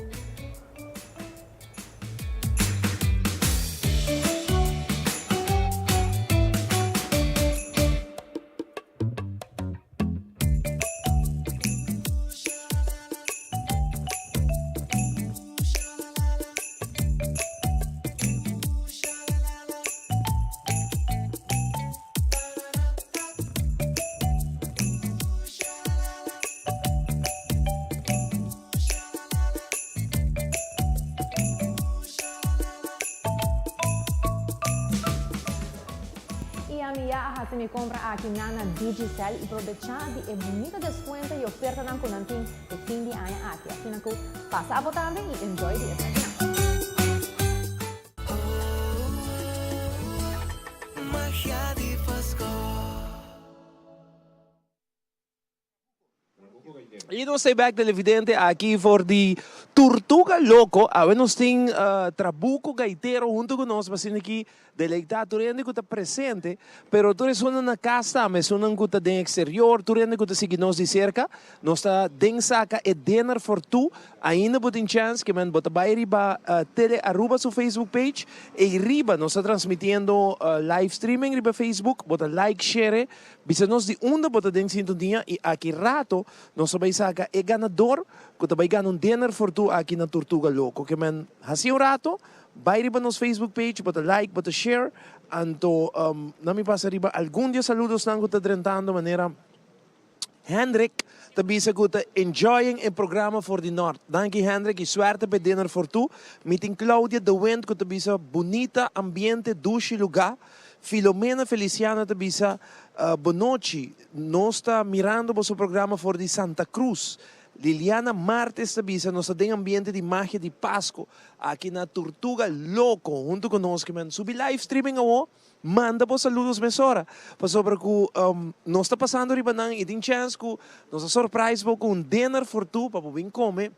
Y ami ya a haci mi compra aki na na Digicel y probecha di e bunita descuento y ofertanan cu nan tin e fin di aña aki. Asina cu pasa abo tambe y enjoy di esakinan. Magia di Pasco. Y nos ta back televidente aki for di Tortuga Loco. Awe nos tin Trabuco Gaitero hunto cu nos pa asina aki deleita tur hende cu ta presente. Pero tur esunnan na cas tambe, esunnan cu ta den exterior, tur hende cu ta sigui nos di cerca. Nos ta den saca e dinner for two. Ainda bo tin chance ke men bo ta bay riba Tele Aruba su Facebook page. Ey riba nos ta transmitiendo live streaming riba Facebook. Bo ta like, share. Bisa nos di unda bo ta den sintonia y aki rato nos ta bay saca e ganador cu ta bay gana un dinner for two aki na Tortuga Loco. Ke men haci un rato, bay riba nos Facebook page, bo ta like, bo ta share, anto na mi pasa riba algun di e saludosnan cu ta drentando manera Hendrik ta bisa cu ta enjoying e programa for di Nort. Danki Hendrik y suerte p'e dinner for two. Mi tin Claudia de Wind cu ta bisa bunita ambiente, dushi luga. Filomena Feliciano ta bisa, Bonochi, nos ta mirando boso programa for di Santa Cruz. Liliana Martes ta bisa, Nos ta den ambiente di magia di Pasco aki na Tortuga Loco hunto cu nos. Kimen subi live streaming awo, manda bo saludos mesora, pasobra cu nos ta pasando riba nan y tin chance cu nos a surprise bo cu un dinner for two pa bo bin come.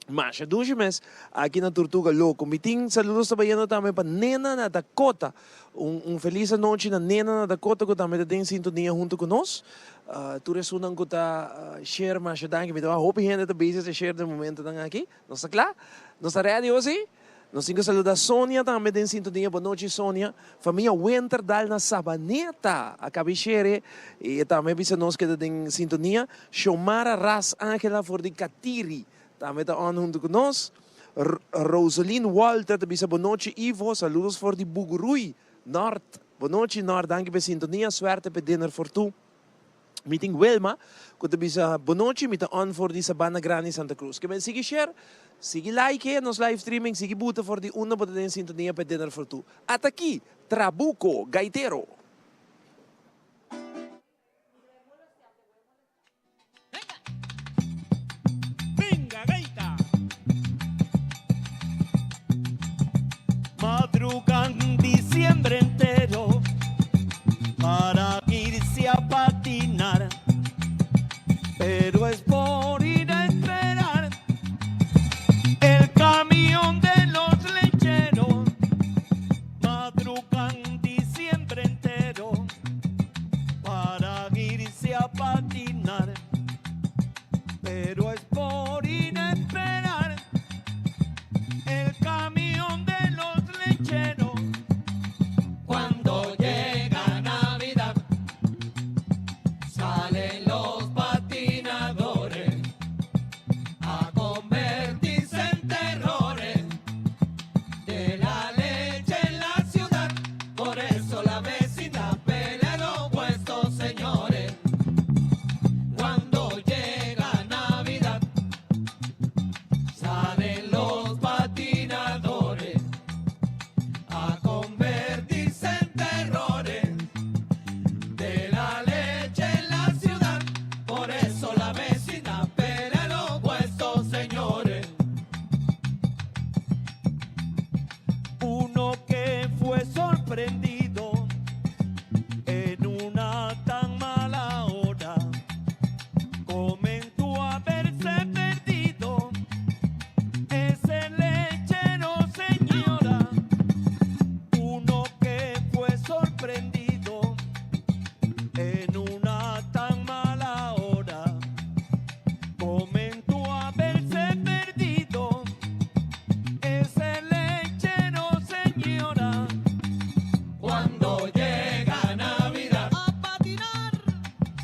Masha dushi mes aki na Tortuga Loco. Mi tin saludos ta bayendo tambe pa Nena na Dakota. Un un feliz anochi na Nena na Dakota cu tambe ta den sintonia hunto cu nos. Tur esunnan cu ta share masha danki. Mi ta wak hopi hende ta bezig ta share den momentonan aki. Nos ta cla? Nos ta ready osi? Nos tin cu saluda Sonia tambe den sintonia. Bonochi Sonia. Famia Winterdal na Sabaneta a cabi share y e tambe a bisa nos keda den sintonia. Xiomara Ras Angela for di Katiri tambe ta on hunto cu nos. Roseline Walter ta bisa bonochi Ivo, saludos for di Bugurui, Nort. Bonochi Nort, danki pa e sintonia, suerte pa e dinner for two. Mi tin Wilma cu ta bisa bonochi, mi ta on for di Sabana Grandi, Santa Cruz. Ke men sigui share, sigui like nos live streaming, sigui buta for di unda bo ta den sintonia pa e dinner for two. Ata aki, Trabuco Gaitero. Venga, gaita. Madrugan diciembre entero para irse a patinar, pero es por ir a esperar el camión de los lecheros. Madrugan diciembre entero para irse a patinar, pero es por ir a esperar el camión de los lecheros. Cuando llega Navidad, salen los patinadores a convertirse en terrores de la leche en la ciudad. Por eso la vecindad pelea los puestos, señores. Cuando llega Navidad, salen los patinadores a convertirse en terrores de la leche en la ciudad. Por eso la vecindad pelea los puestos, señores. Uno que fue sorprendido en una tan mala hora, comentó haberse perdido ese lechero, señora. Uno que fue sorprendido en una tan mala hora, comentó haberse perdido ese lechero, señora. Cuando llega Navidad, a patinar,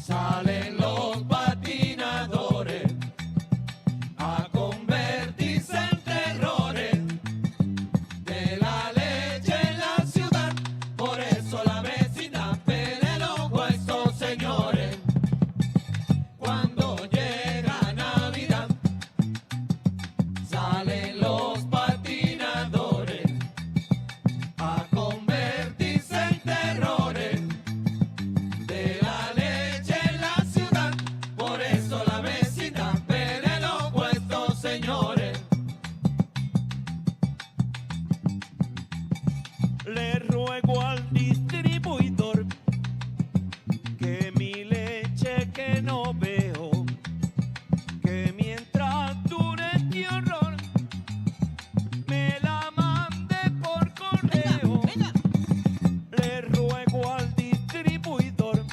salen los patinadores a convertirse en terrores de la leche en la ciudad. Por eso la vecindad pelea los huesos, señores. Cuando llega Navidad, salen los patinadores a convertirse en terrores de la leche en la ciudad. Por eso la vecindad pelea los puestos, señores. Le ruego al distribuidor que mi leche que no veo, que mientras dure este horror, me la mande por correo. Le ruego al distribuidor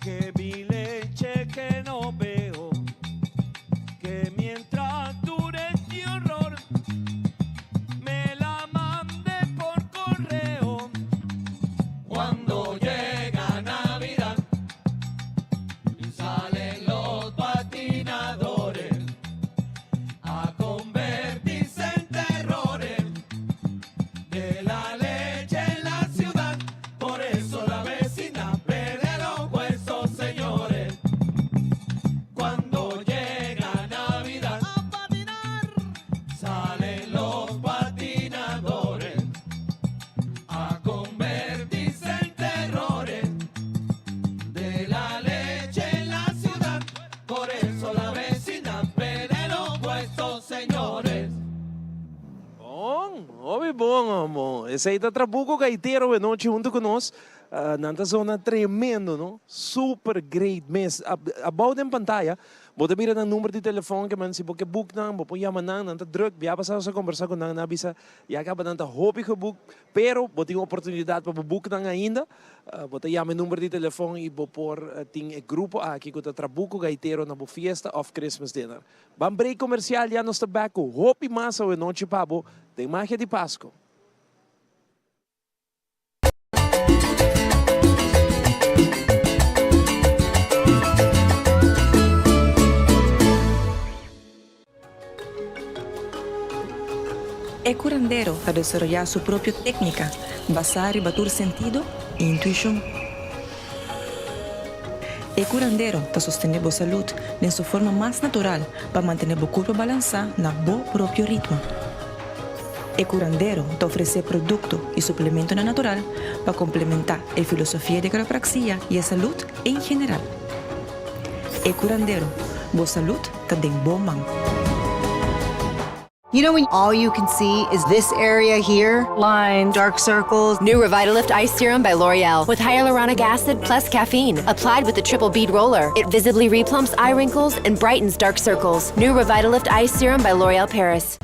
que mi leche que no veo, que mientras dure este horror, me la mande por correo. Cuando llega Navidad, salen los patinadores a convertirse en terrores de la leche en la ciudad. Por eso la vecina pelea los huesos, señores. Cuando llega Navidad, a patinar, salen los patinadores a convertirse. bon omo. Esey ta Trabuco Gaitero e nochi hunto cu nos. Nan ta zona tremendo no. Super great mes. Abao den pantaya bo ta mira nan number di telefon ke men si bo ke book nan bo por yama nan. Nan ta druk. Bia pasa nos a combersa cu nan nan a bisa ya caba nan ta hopi geboek pero bo tin oportunidad pa bo book nan ainda. Bo ta yama e number di telefon y bo por tin e grupo aki cu ta Trabuco Gaitero na bo fiesta of Christmas dinner. Ban break comercial ya nos ta back cu hopi mas awe nochi pa bo den Magia di Pasco. E curandero ta desaroyá su propio técnica basá riba tur sentido i intuishon. E curandero ta sostené bo salud den su forma mas natural pa mantené bo curpa balansá na bo propio ritmo. E curandero ta ofresé producto i suplementonan natural pa complementá e filosofia di quiropraxia i e salud en general. E curandero, bo salud ta den bo man. You know when all you can see is this area here? Lines, dark circles. New Revitalift Ice Serum by L'Oreal with hyaluronic acid plus caffeine. Applied with the triple bead roller. It visibly replumps eye wrinkles and brightens dark circles. New Revitalift Ice Serum by L'Oreal Paris.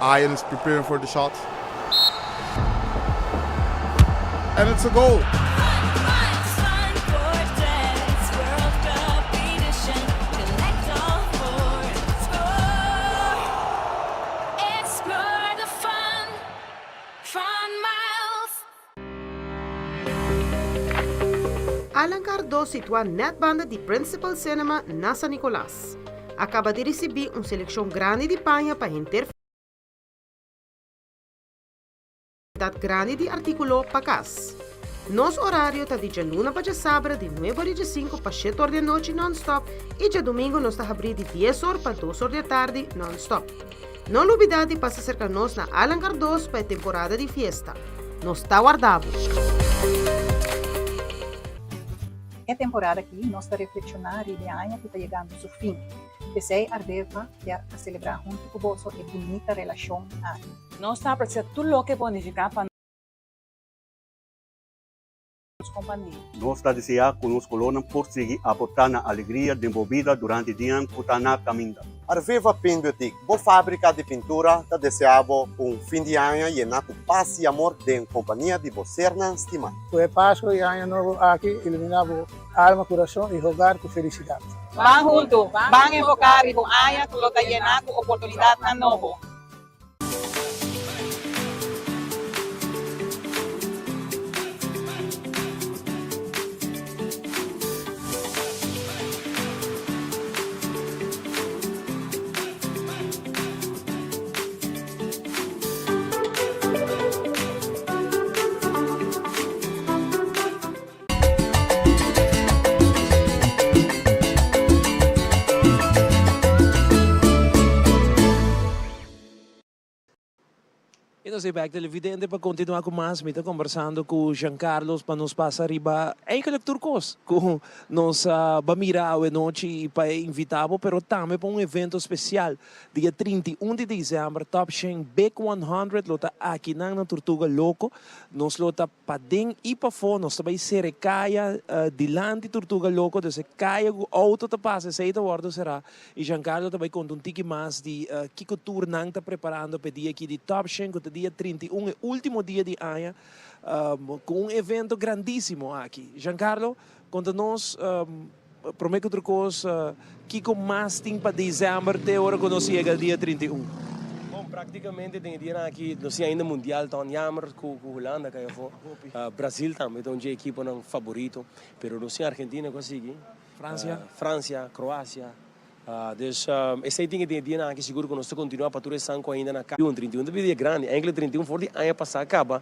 Ian is preparing for the shot. And it's a goal. Allan Cardo situá nèt banda di Principal Cinema na San Nicolas, a kaba di risibí un selekshon grandi di paña pa henter Variedat grandi di artíkulo pa kas. Nos orario ta di djaluna pa djasabra di nuebe or i djesinku pa shete or di anochi nònstòp i djadumingu nos ta habrí di dies or pa dos or di atardi nònstòp. No lubidá di pasa serka nos na Allan Cardoz pa e temporada di fiesta. Nos ta warda bo! E temporada aki nos ta reflekshoná riba e aña ku ta yegando su fin. P'esei Ardeva kier a selebrá huntu ku boso e bunita relashon aki. Nos ta aprecia tur loke bo a nifica pa nos compania. Nos ta desea cu nos colornan por sigui aporta na alegria den bo bida durante dianan cu ta na caminda. Arveva Paint Boutique, bo fabrica di pintura, ta desea bo un fin di aña yena cu paz y amor den compania di bo sernan stima. Cu e Pasco y Aña Nobo aki ilumina bo alma, curason y hogar cu felicidad. Ban hunto, ban enfoca riba un aña cu lo ta yena cu oportunidadnan nobo. Y nos ta bek televidente pa continua cu mas. Mi ta conversando cu Jean Carlos pa nos pasa riba eigenlijk tur cos cu nos a ba mira awe nochi y pa e invita bo, pero tambe pa un evento special dia 31 di december Top Shen Big 100 lo ta akinan na Tortuga Loco. Nos lo ta Paden i pafó nos ta bai sera e kaya dilanti Tortuga Loco, dus e kaya ku outo ta pasa esei ta wòrdu será i Giancarlo ta bai konta un tiki mas di kiko tur nan ta preparando pa e dia aki di Top Shen ku ta dia 31 e último dia di aña ku un evento grandísimo aki. Giancarlo, konta nos Prome ku tur kos, kiko mas tin pa desèmber te ora ku nos yega dia 31? Bon, praktikamente den e dianan aki nos tin ainda mundial ta un yamer ku Hulanda kai afó. Brasil tambe ta un dje ekiponan faborito, pero nos tin Argentina ku a sigui. Fransia. Fransia, Kroasia. Dus esei tin e den e dianan aki sigur ku nos ta kontinuá pa tur esnan ku ainda na 31 ta bira dia grandi, enkele 31 for di aña pasá kaba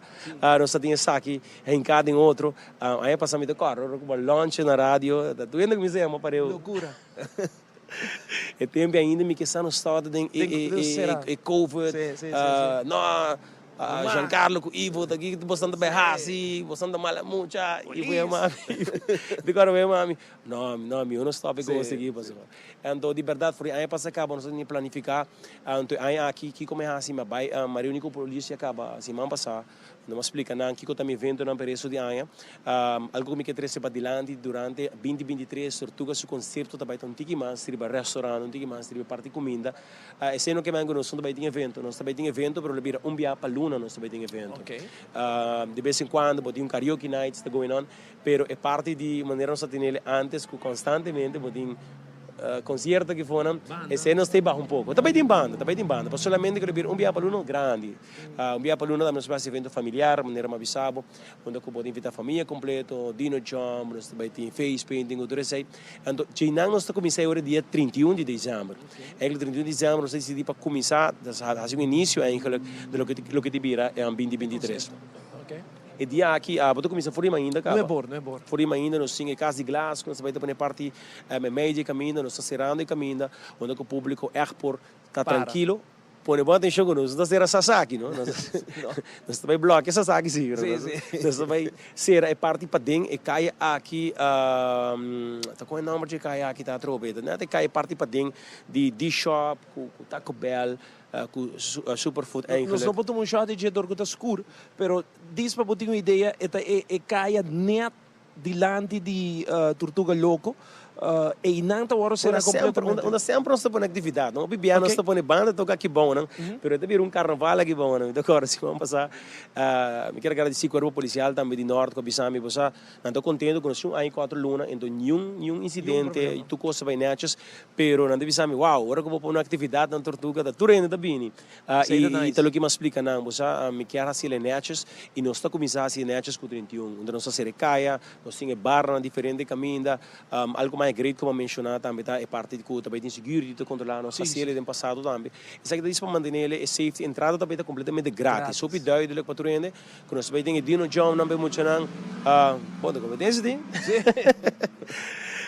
nos ta tin esaki hinká den otro. Aña pasá mi ta kòrda ora ku bo a launch na radio, ta tur hende kuminsá yama pareu. Lokura. E tempu ainda mi ke sa nos tabata den e covid, no Giancarlo ku Ivo ta aki, boso ta bai hasi, boso ta mala mucha, Ivo yama mi, mi kòrda bo yama mi, no no mi no stòp e kos aki pasobra. Anto di bèrdat for di aña pasa kaba nos a tene planifiká, anto e aña aki kiko mi hasi mi a bai mi a reuni ku polis ya kaba siman pasá. Nos a splika nan kiko ta mi eventonan pa e resto di aña. Algo ku mi ke trese padilanti durante binti 23, Tortuga su konsepto ta bai ta un tiki mas riba restaurant, un tiki mas riba parti kuminda. Esei no ke men ku nos no ta bai tin evento. Nos ta bai tin evento pero lo bira un bia pa luna nos ta bai tin evento. De bes en kuando bo tin un karaoke nights ta going on, pero e parti di manera nos ta tenel antes ku konstantemente bo tin konsierto aki fonan, esei nos ta baha un poko. Ta bai tin banda, ta bai tin banda, pero solamente ku lo bira un bia pa luna grandi. Un bia pa luna tambe nos ta bai hasi evento familiar, manera mi a bisa bo, unda ku bo ta invita famia kompleto, dino jump, nos ta bai tin face painting ku tur esei. Anto djeinan nos ta kuminsá e ora dia 31 di desèmber. Eigentlik 31 di desèmber nos ta disidí pa kuminsá hasi un inisio eigentlik di loke loke ta bira binti 23. E dia aki bo ta kuminsá for di mainta kaba. For di mainta nos tin e kas di glas ku nos ta bai ta pone parti meimei di e kaminda, nos ta serando e kaminda unda ku públiko ègt por ta trankilo. Pone bon atencion cu nos no ta cera Sasaki, no. Nos ta bay blokia Sasaki si, pero nos ta bay cera e parti paden, e calle aki, ta con e nomber dje calle aki ta atrobe? Ta net e calle parti paden di D-Shop cu Taco Bell, cu Superfood Nos eigenlijk. no por tuma un shot di dje dor cu ta scur, pero dis pa bo tin un idea, e ta e calle net dilanti di Tortuga Loco, einan ta wòrdu será kompletamente. Unda semper nos ta pone aktividat, no? Hopi bia nos ta pone banda toka aki bounan, pero e ta bira un karnaval aki bounan. Mi ta kòrda siman pasá, mi kier agradesí kuerpo polisial tambe di Nòrt ku a bisa mi, bo sa, nan ta kontento ku nos tin un aña i kuater luna, enton niun niun insidente, tur kos ta bai nètjes, pero nan ta bisa mi, wow, ora ku bo pone un aktividat na Tortuga ta tur hende ta bini. I ta loke mi a splika nan, bo sa, mi kier hasi el e nètjes i nos ta kuminsá hasi e nètjes ku 31, unda nos ta sera e kaya, nos tin e barnan diferente kaminda. Algu mas great ku mi a menshoná tambe ta e parti ku ta bai tin security ta kontrolá nos, hasi el den pasado tambe. Esaki ta disi pa mantené el e safety, entrada ta bai ta kompletamente gratis. Hopi duidelijk pa tur hende ku nos ta bai tin e dino jump nan pa e muchanan, bon ta kompetensia tin?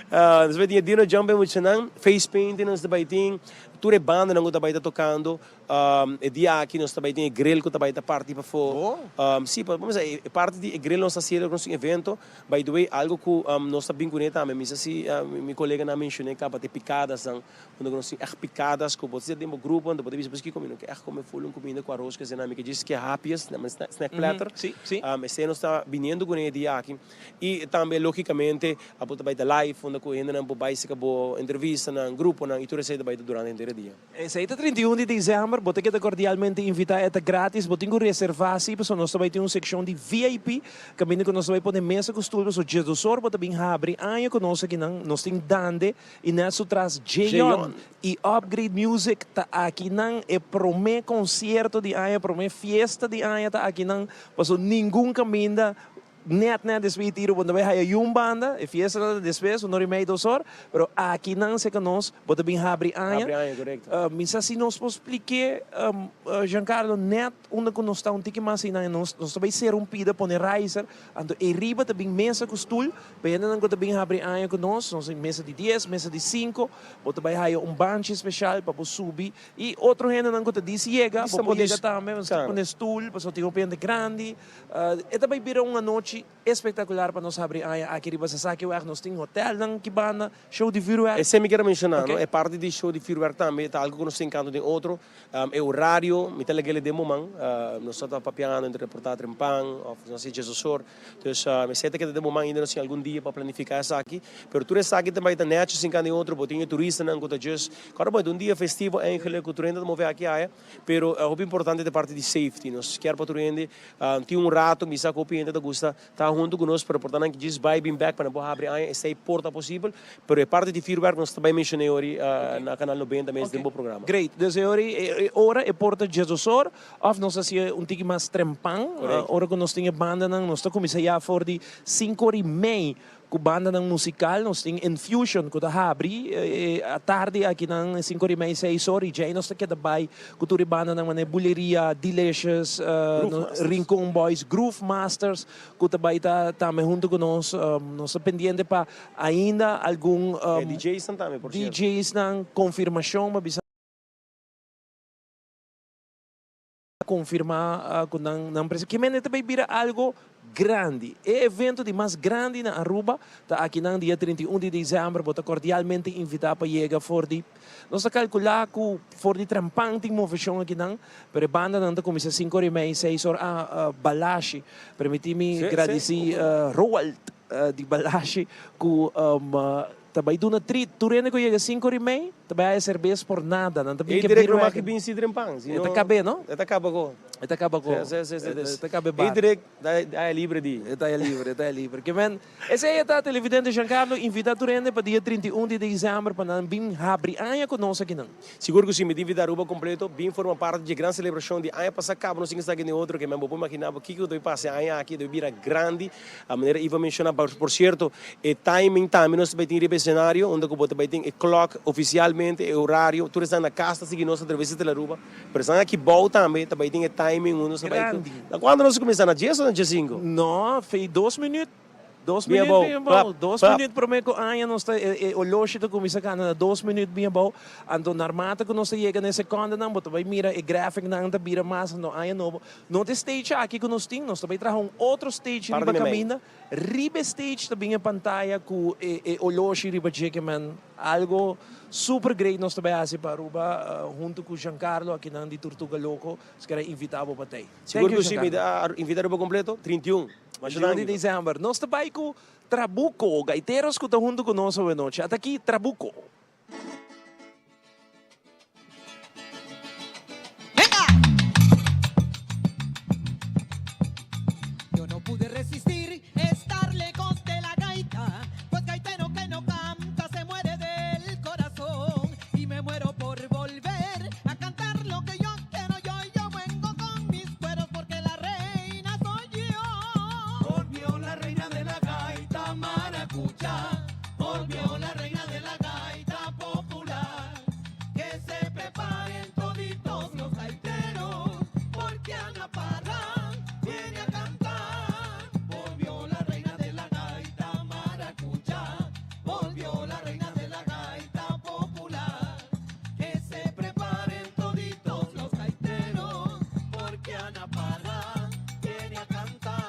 Nos ta bai tin e dino jump pa e muchanan, face painting nos ta bai tin. Tur e bandanan ku ta bai ta tokando e dia aki nos ta bai tin e grill ku ta bai ta parti pafó. Sí, pa kuminsá e parti di e grill nos ta hasiendo nos un evento. By the way, algu ku nos ta bin kuné tambe, mi sa si mi koleganan a menshoné kaba ta e pikadasnan, unda ku nos tin ègt pikadas ku bo ta sita den bo grupo anto bo ta bisa pues kiko mi no ke ègt kome ful un kuminda ku aros ku esei mi ke djis ke hapjes, snack platter. Esei nos ta biniendo kuné e dia aki. I tambe logicamente abo ta bai ta live unda cu hendenan por bai seka bo entrevistanan, gruponan y tur esey ta bai ta durante henter e dia. Esey ta 31 di december, bo ta keda cordialmente invita, e ta gratis, bo tin cu reserva si pasobra nos ta bai tin un seccion di VIP caminda cu nos ta bai pone mesa cu stoel pasobra djesdosor bo ta bin habri aña cu nos akinan, nos tin Dande y net su tras Jeyon y Upgrade Music ta akinan, e prome concierto di aña, prome fiesta di aña ta akinan pasobra ningun caminda Net net despues di tiro bo no ta bai haya yun banda, e fiesta ta despues, un ora y mei, dos or, pero aki nan cerca nos bo ta bin habri aña. Habri aña, correcto. Mi sa si nos por spliké, Giancarlo, net unda cu nos ta un tiki mas einan, nos nos ta bai cera un pida, pone riser, anto eyriba ta bin mesa cu stoel, pa hendenan cu ta bin habri aña cu nos, nos tin mesa di dies, mesa di cinco, bo ta bai haya un banchi special pa bo subi, y otro hendenan cu ta disi yega, bo por yega tambe, nos ta pone stoel, pasobra tin hopi hende grandi. E ta bai bira un anochi espectacular pa nos habri aña aki riba Sasakiweg. Nos tin hotelnan ki banda, show di vuurwerk. Esei mi kier a menciona, no? E parti di show di vuurwerk tambe ta algo cu nos tin canto den otro. E horario, mi ta lag'el den bo man. Nos ta papiando entre reporta trempan of nos haci djesosor. Dus esei ta keda den bo man ainda nos tin algun dia pa planifica esaki. Pero tur esaki ta bai ta nechi sin canto den otro. Bo tin e turistanan cu ta just, Kòrda bo, e ta un dia festivo eigenlijk cu tur hende ta move aki aya. Pero hopi importante ta e parti di safety. Nos kier pa tur hende tin un rato, mi sa ku hopi hende ta gusta ta huntu ku nos, pero por ta nan djis bai bin bek pa nan por habri aña, esei por ta posibel. Pero e parti di vuurwerk nos ta bai menshoná e ori na Kanal 90 mes den bo programa. Great. Dus e ori e ora e por ta djesosor òf nos hasi un tiki mas trempan. Ora ku nos tin e bandanan nos ta kuminsá ya for di sinku ora i mei. Ku bandanan musikal nos tin Infusion ku ta habri e atardi akinan sinku ora i mei seis ora i djei nos ta keda bai ku tur e bandanan manera Buleria, Delicious, Rincon Boys, Groove Masters ku ta bai ta tambe huntu ku nos. Nos ta pendiente pa ainda algun DJs-nan tambe por sierto. DJs-nan konfirmashon pa bisa. Confirma cu nan nan presencia. Kimen e ta bay bira algo grandi. E evento di mas grandi na Aruba ta akinan dia 31 di december. Bo ta cordialmente invita pa yega for di, nos ta calcula cu for di trempan tin movecion akinan, pero e bandanan ta cuminsa cinco ora y mei, seis ora. Ah, Balashi, permiti mi gradici Roald di Balashi cu Ta bai duna tri, tur hende ku yega sinku ora i mei ta bai haya serbes por nada. Nan ta bin E ke direk no bierwagen. maki bin sidra en pan, E sino ta kab'é, no? E ta kaba ko. E ta kaba ko. Si, si, si, E si. ta kab'é E bar. direk ta haya libre di. E ta haya libre, e ta haya libre. Ke men, esei e ta televidente Giancarlo invita tur hende pa dia 31 di december pa nan bin habri aña ku nos akinan. Sigur ku si, mi ta invita Aruba kompleto bin forma parti dje gran selebrashon di aña pasa kaba nos tin esaki den otro ke men bo por imagina bo kiko ta bai pasa e aña aki, ta bai bira grandi. A manera Ivan menciona, por cierto, e timing tambe nos ta bay tin riba e escenario, unda cu bo ta bay tin e clock oficialmente, e horario, tur esnan na cas ta sigui nos a traves di Telearuba, pero esnan aki bou tambe ta bay tin e timing unda nos ta bay. Grandi. Na cuando nos a cuminsa? Na dies o na diescinco? No, fei dos minuut. Dos Bien minuut abou. bien abou. Plap, Dos plap. minuut prome cu aña nos ta, e oloshi ta cuminsa cana na dos minuut bien abou. Anto narmate cu nos ta yega na e secondanan, bo ta bay mira e graphicnan ta bira mas, anto aña nobo. No ta e stage aki ku nos tin, nos ta bai traha un otro stage Parti riba mi mei. kaminda. Riba e stage ta bin e pantaya ku e e oloshi riba dje ke men algo super great nos ta bai hasi pa Aruba huntu ku Giancarlo akinan di Tortuga Loco. Nos kere invita bo pa tei. Sigur Thank you ku si, mi Giancarlo. ta invita Aruba kompleto, 31. Masha 31 di danki. december. Nos ta bai ku Trabuco, gaiteros ku ta huntu ku nos awenochi. Ata aki Trabuco. Yo no pude resistir estar lejos de la gaita, pues gaitero que no canta se muere del corazón y me muero por volver a cantar lo que yo quiero yo yo vengo con mis cueros porque la reina soy yo. Volvió la reina de la gaita maracucha, volvió la reina de la gaita popular. Que se preparen toditos los gaiteros, porque Ana Parra viene a cantar. Volvió la reina de la gaita maracucha, volvió la reina de la gaita popular. Que se preparen toditos los gaiteros, porque Ana Parra viene a cantar.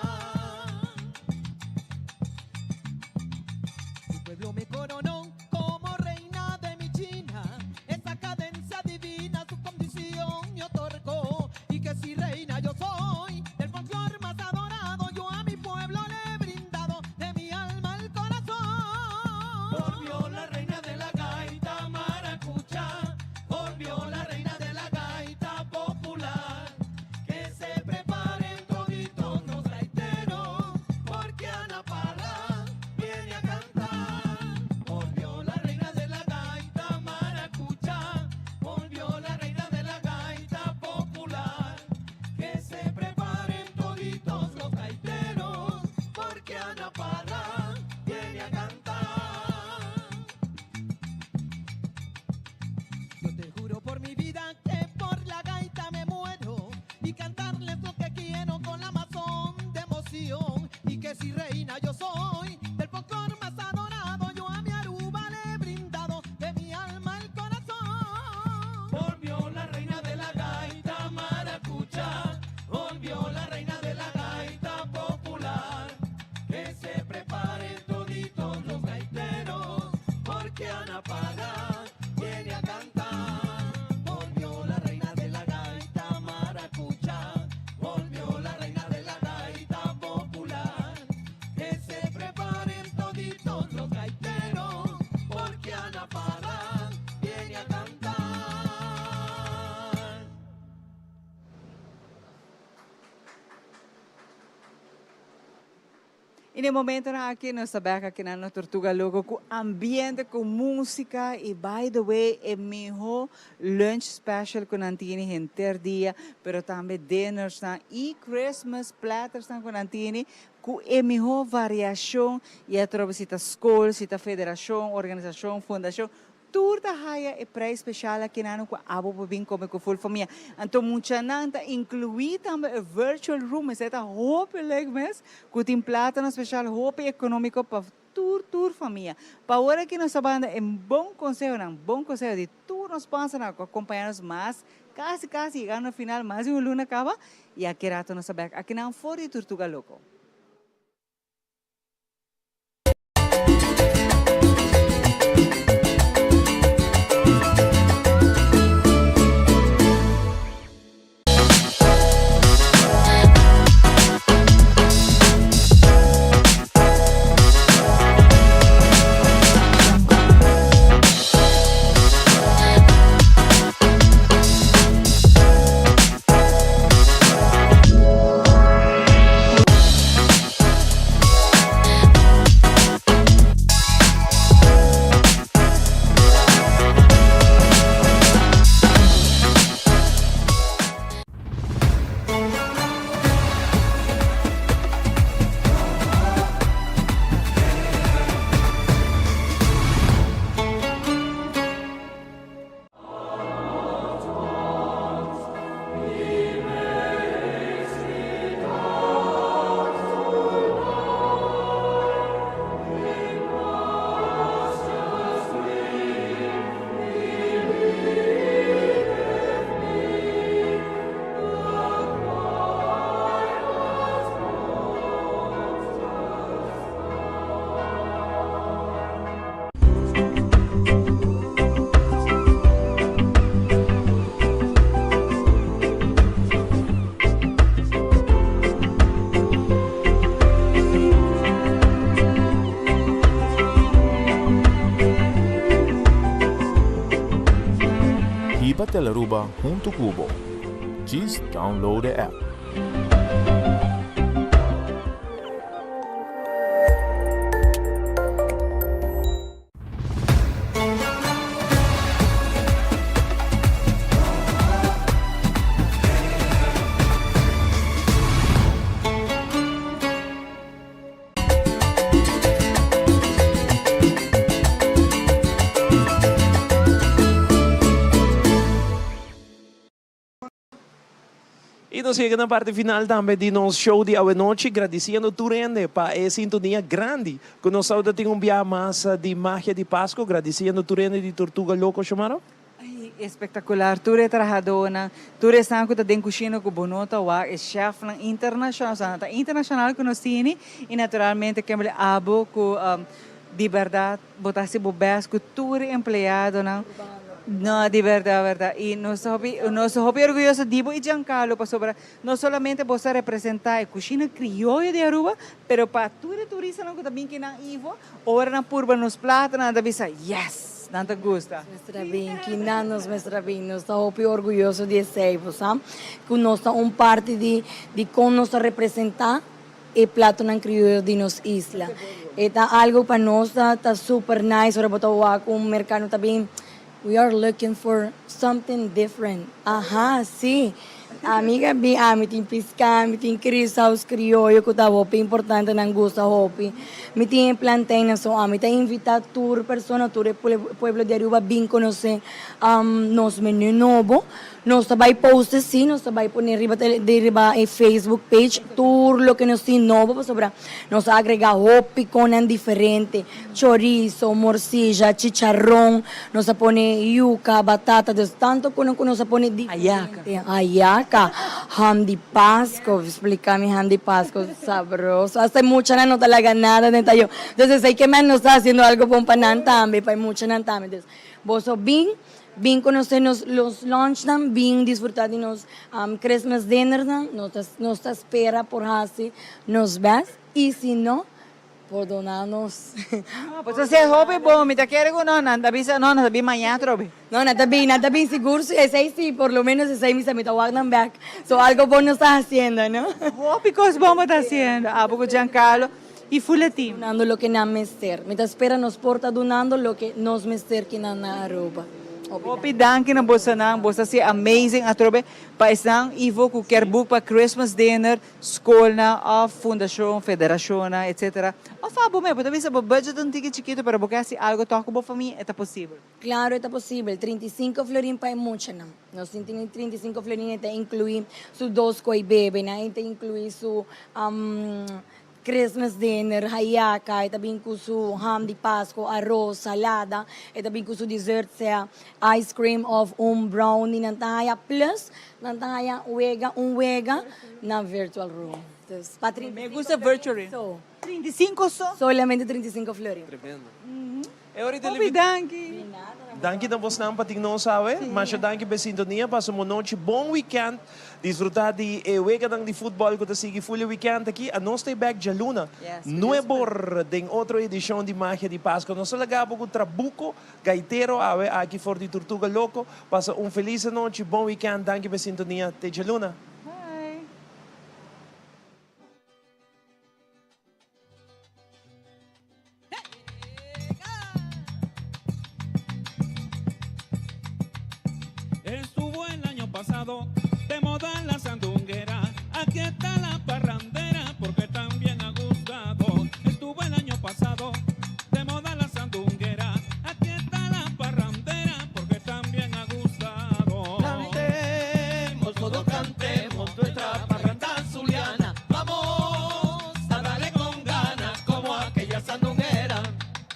Mi pueblo me coronó como reina de mi China. Esa cadencia divina su condición me otorgó. Y que si reina yo soy del folclor más adorado, yo a mi pueblo le he brindado de mi alma al corazón. Volvió la reina de la gaita maracucha, volvió la reina de la gaita popular. Que se preparen toditos los gaiteros, porque Ana Parra viene a cantar. Volvió la reina de la gaita maracucha, volvió la reina de la gaita popular. Que se preparen toditos los gaiteros, porque Ana Parra viene a cantar. Yo te juro por mi vida que por la gaita me muero y cantarles lo que quiero con la más honda emoción. Y que si reina yo soy del folclor más adorado, yo a mi Aruba le he brindado de mi alma el corazón. Volvió la reina de la gaita maracucha, volvió la reina de la gaita popular. Que se preparen toditos los gaiteros, porque Ana Parra viene a cantar. Volvió la reina de la gaita maracucha, volvió la reina de la gaita popular. Que se preparen toditos los gaiteros, porque Ana Parra viene a cantar. Y na e momentonan aki nos ta bek aki na Tortuga Loco cu ambiente, cu musica y by the way e miho lunch special cu nan tini henter dia, pero tambe dinnersnan y Christmas plattersnan cu nan tini cu e miho variacion y atrobe si ta scol, si ta federacion, organisacion, fundacion, Tur ta haya e prijs special akinan cu abo por bin come cu full famia. Anto muchanan ta inclui tambe e virtual room, esey ta hopi leuk mes, cu tin platonan special hopi economico pa tur tur famia. Pa awor aki nos ta banda e bon consehonan, bon conseho di tur nos sponsornan cu a compaña nos mas casi casi yegando na final, mas di un luna caba, y aki rato nos ta bek akinan for di Tortuga Loco. Hiba Telaruba hunto cu bo. Djis download e app. Y nos yega na parte final tambe di nos show di awenochi, gradiciendo tur hende pa e sintonia grandi cu nos tawata tin un bia mas di Magia di Pasco, gradiciendo tur hende di Tortuga Loco, Xiomara. Ay, espectacular, tur e trahadonan, tur esnan cu ta den cushina cu bo no ta wak, e chefnan internacional, osea nan ta internacional cu nos tini, y naturalmente Kimberly abo cu di berdad Bo ta hasi bo best ku tur e empleadonan. No, di berdad, berdad. I nos ta hopi, nos ta hopi orguyoso di bo i Giancarlo pasobra no solamente bo sa representá e kushina krioyo di Aruba, pero pa tur e turistanan ku ta bin kinan Ivo, ora nan purba nos plato nan ta bisa, yes! Nan ta gusta. Mester a bin kinan, nos mester a bin. Nos ta hopi orguyoso di esei, bo sa, ku nos ta un parti di di kon nos ta representá. E platonan krioyo di nos isla. E ta algo pa nos ta ta super nice ora bo ta wak un merkano ta bin we are looking for something different aha si ami ka bin ami tin piská mi tin krissaus krioyo ku ta hopi importante nan gusta hopi mi tin e planteinnan so ami ta invita tur persona tur e pueblo di Aruba bin konosé nos menu nobo. Nos ta bai post si, nos ta bai pone riba di riba e Facebook page tur loke nos tin nobo pasobra nos a agrega hopi konan diferente, chorizo, morcilla, chicharron, nos a pone yuca, batata, dus tanto konan ku nos a pone diferente. Ayaca, ham di Pasco, splica mi ham di Pasco sabroso, hasta e muchanan no ta laga nada den tayo, dus esei ke men nos ta haciendo algo bon pa nan tambe, pa e muchanan tambe, dus boso bin. Bin conoce nos los lunchnan, bin disfruta di nos Christmas dinnernan, nos ta nos ta spera por haci nos best y si no, pordona nos. No, pues esey hopi bon, mi ta kere cu no, nan ta bisa no, nan ta bin maña atrobe. No, nan ta bin, nan ta bin sigur si, esey si, por lo menos esey mi sa mi ta wak nan bek, so algo bon nos ta haciendo, no? Hopi cos bon bo ta haciendo, abo cu Giancarlo. Y full e team. Dunando loke nan mester. Mi ta spera nos por ta dunando loke nos mester kinan na Aruba. Hopi danki na bosonan, boso a haci amazing atrobe pa esnan Ivo cu kier book pa Christmas dinner, scolnan of fundacion, federacionnan etc. Of abo mes, bo ta bisa bo budget un tiki chikito pero bo kier haci algo toch cu bo famia, e ta posibel. Claro e ta posibel, 35 florin pa e muchanan. Nos tin tin 35 florin e ta inclui su dos coy bebenan, e ta inclui su Christmas dinner, hayaca, e ta bin cu su ham di Pasco, aros, salada, e ta bin cu su dessert sea ice cream of un brownie nan ta haya plus nan ta haya wega un wega na virtual room. Dus pa Me gusta virtual room. So. 35 so? Solamente 35 florin. Tremendo. E ora Hopi danki. Danki na bosnan pa tin nos awe. Masha danki pa e sintonia. Pasa un bon nochi, bon weekend. Disfruta di e weganan di futbol ku ta sigui full e weekend aki. Anos ta e bek djaluna nuebor den otro edishon di Magia di Pasco. Nos ta laga bo ku Trabuco Gaitero awe aki for di Tortuga Loco. Pasa un felis anochi, bon weekend. Danki pa e sintonia. Te djaluna. Estuvo el año pasado de moda la sandunguera. Aquí está la parrandera porque también ha gustado. Estuvo el año pasado de moda la sandunguera. Aquí está la parrandera porque también ha gustado. Cantemos, todos cantemos nuestra parranda zuliana. Vamos a darle con ganas como aquella sandunguera.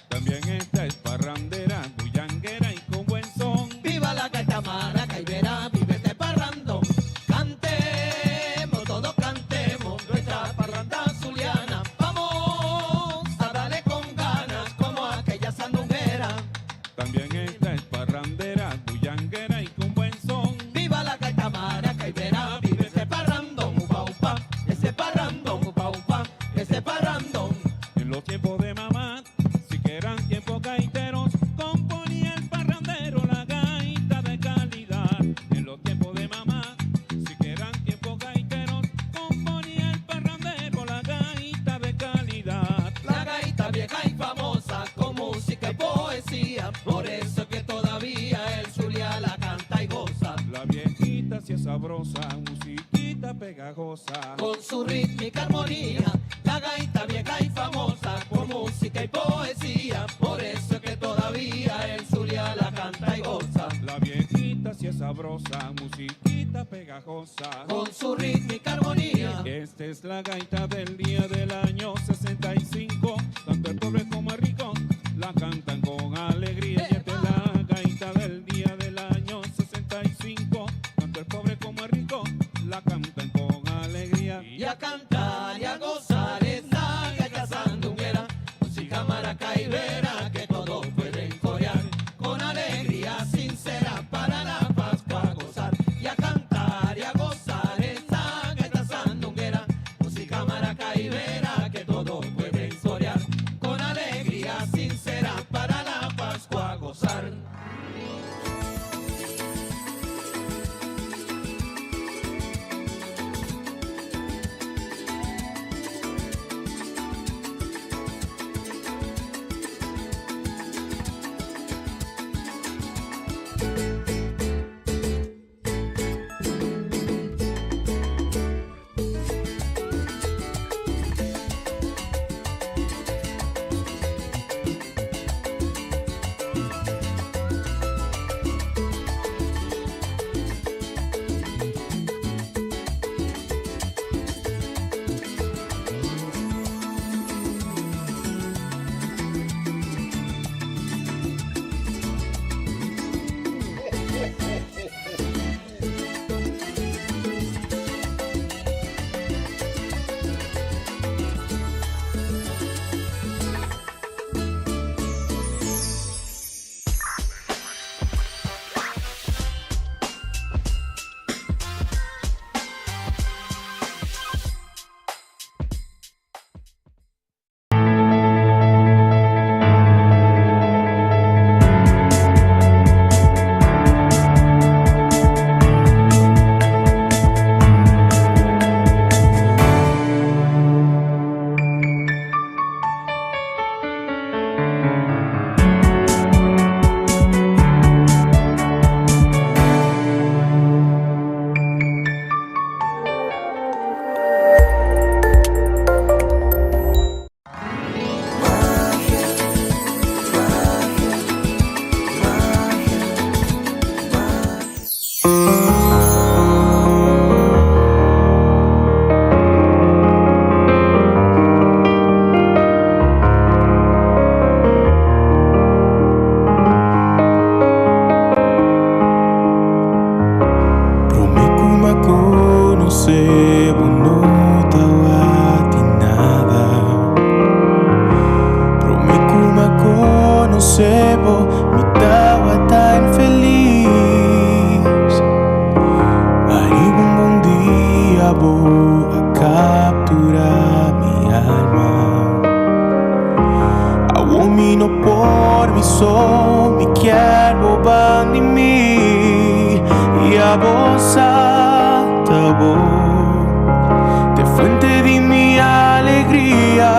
También esta es parrandera, bullanguera y con buen son. Viva la gaita maracaibera, vive este parrandón. Cantemos, todos cantemos nuestra parranda zuliana. Vamos a darle con ganas como aquella sandunguera. También esta es parrandera, bullanguera y con buen son. Viva la gaita maracaibera, vive este parrandón, upa upa, ese parrandón, upa upa, ese parrandón. En los tiempos de mamá, sí que eran tiempos gaiteros, componía el parrandero la gaita de calidad. En los tiempos de mamá, sí que eran tiempos gaiteros, componía el parrandero la gaita de calidad. La gaita vieja y famosa con música y poesía, por eso es que todavía el Zulia la canta y goza. La viejita sí es sabrosa, musiquita pegajosa. Con su rítmica armonía, la gaita vieja y famosa, con música y poesía, por eso es que todavía el Zulia la canta y goza. La viejita sí es sabrosa, musiquita pegajosa. Con su rítmica armonía. Esta es la gaita del día del año 65. Tanto el pobre como el rico la cantan con alegría. Y esta es la gaita del día del año 65. Tanto el pobre como el rico la cantan con alegría. Y a cantar y a gozar esa gaita sandunguera, música maracaibera que todos pueden corear, con alegría sincera para la Pascua gozar. Y a cantar y a gozar esa gaita sandunguera, música maracaibera que todos pueden corear, con alegría sincera para la Pascua. conocebo, mi tawata infeliz. Ariba un bon dia bo a captura mi alma. Awo mi no por mi so, mi kier bo bandi mi. Y abo sa ta bo, t'e fuente di mi alegria.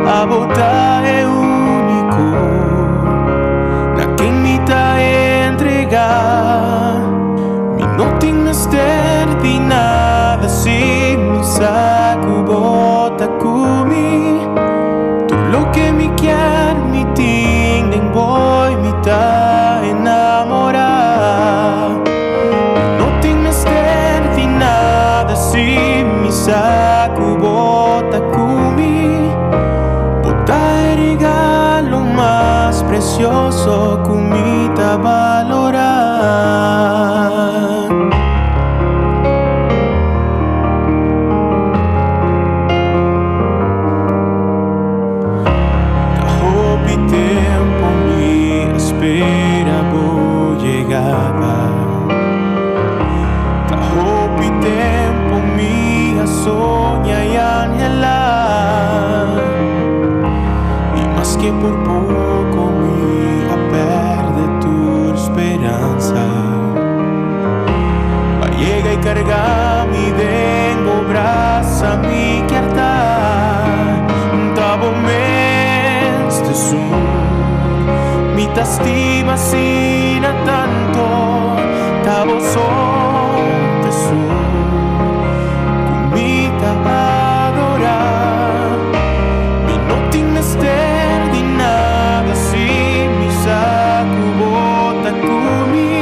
Abo ta e unico na ken mi ta entrega. Mi no tin mester di nada si mi sa cu bo ta cu mi. Tur loke mi kier mi tin den bo y mi ta enamora. Mi no tin mester di nada si mi sa cu bo ta cu mi. Bo ta e regalo mas precioso cu mi ta balora. Ta hopi tempo mi a spera bo yegada. Ta hopi tempo mi a soña y anhela. Y maske por poco mi a perde tur speransa, b'a yega y carga mi den bo brasa mi kier ta. Ta bo mes t'esun mi ta stima asina tanto. Ta bo so t'esun cu mi ta adora. Mi no tin mester di nada si mi sa cu bo ta cu mi.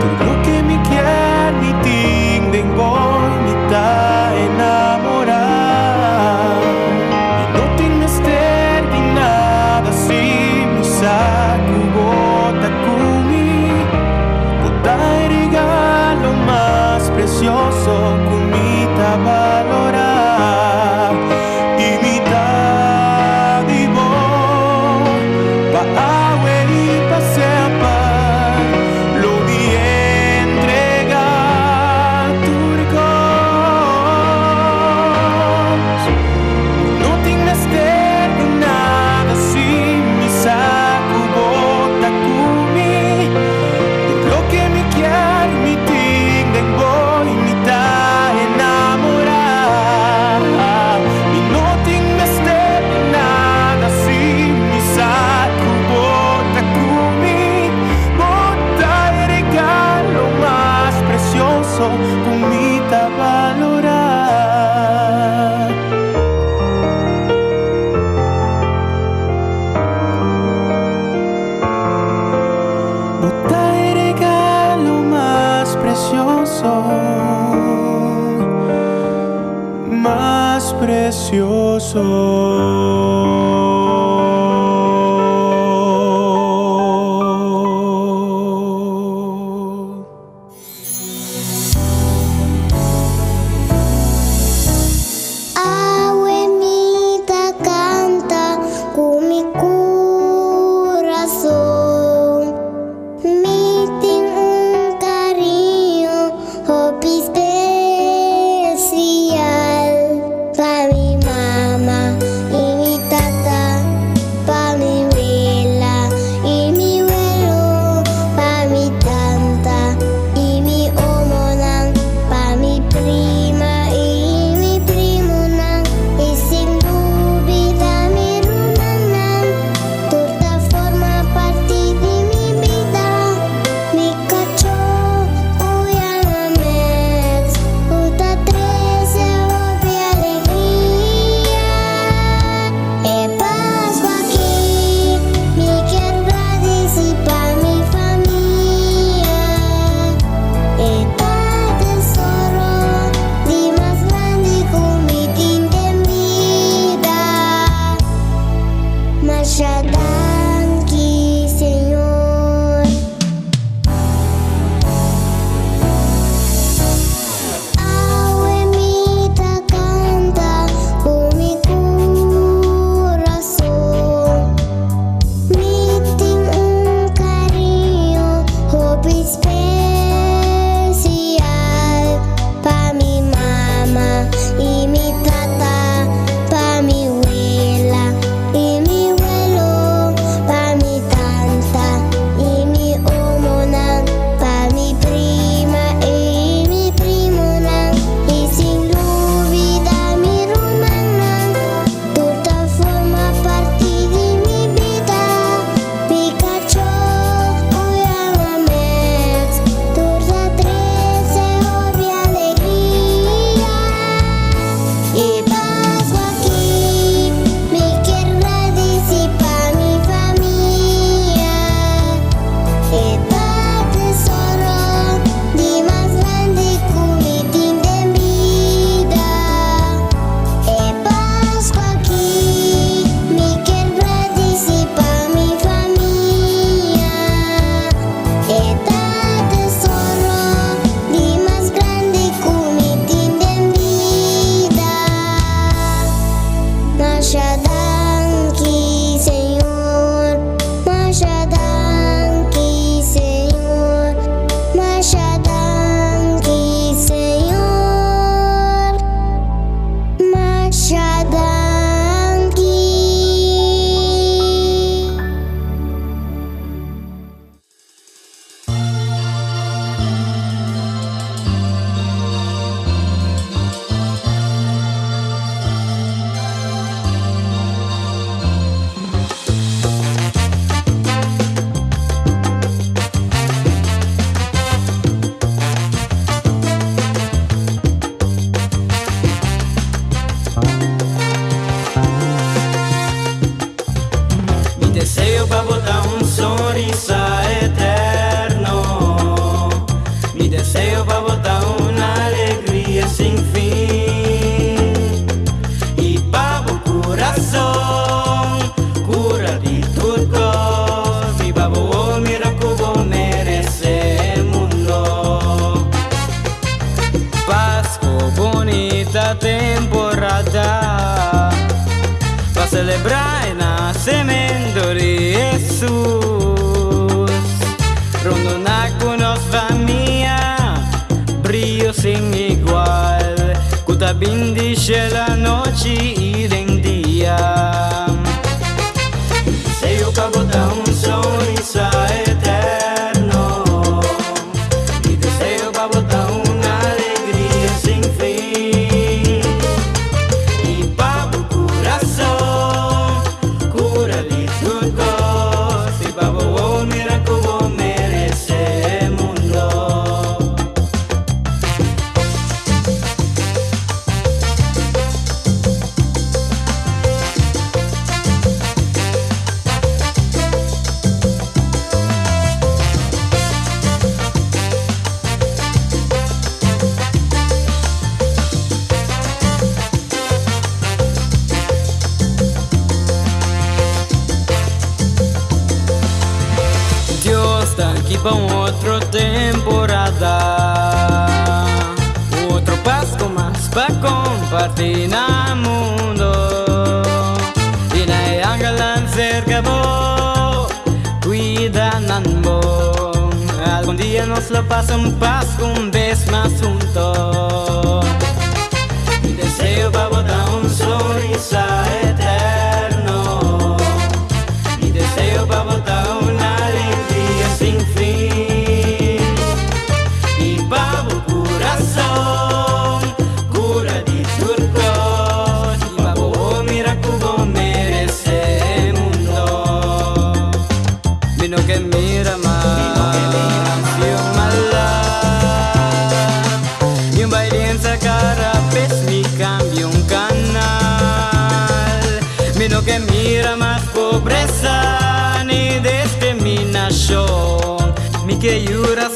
Tur loke mi kier mi tin den bo y mi ta enamora. Mi no tin mester di nada si mi sa cu bo ta cu mi. Bo ta e regalo mas precioso cu mi ta balora. Y mi ta di bo pa awe y pa semper. Lo mi entrega tur cos. Mi no tin mester di nada si mi sa cu bo ta cu mi. Tur loke mi kier mi tin den bo y mi ta enamora. Mi no tin mester di nada si mi sa cu bo ta cu mi. Bo ta e regalo mas precioso cu mi ta balora. Bo ta e regalo mas precioso, mas precioso. Awe mi ta canta cu mi curason. Mi tin un cariño hopi special pa mi mama y Hopi spesial pa mi mama i mi tata, pa mi wela i mi welo, pa mi tanta i mi omonan, pa mi prima i mi primonan, i sin lubidá mi rumannan. Tur ta forma parti di mi bida. Mi kachó ku yama Max, tur ta trese hopi alegria. E Pasku aki, mi kier gradisí pa mi famia. E ta tesoro di mas grandi ku mi tin den bida. E Pasku aki, mi kier gradisí pa mi famia. E ta tesoro di mas grandi ku mi tin den bida. Masha danki, Señor. Masha danki, Señor. Masha danki, Señor. Masha danki. Mi deseo pa bo ta un sonrisa eterno. Mi deseo pa bo ta un alegria sin fin. I pa bo kurason, kura di tur kos. I pa bo mira ku bo meresé mundu. Pasku, bunita temporada pa selebrá e nasementu di Hesus. Rondoná ku nos famia, brio sin igual, ku ta bin di shelu anochi i den dia. Deseo pa bo ta un sonrisa eterno. Mi deseo pa bo ta un alegria sin fin. I pa bo kurason, kura di tur kos. I pa bo mira ku bo meresé mundu. Dios danki pa un otro temporada, Un otro Pasku mas pa kompartí na mundu. I na e angelnan serka bo, kuida nan bon. Algun dia nos lo pasa un Pasku un bes mas huntu. Mi deseo pa bo ta un sonrisa eterno. Mi deseo pa bo ta un alegria sin fin. I pa bo kurason, kura di tur kos. I pa bo mira ku bo meresé mundu. Mi no ke mira mas niun maldat, Niun violensia kada bes mi kambia un kanal. Mi no ke mira mas pobresa ni diskriminashon. Mi ke yuda.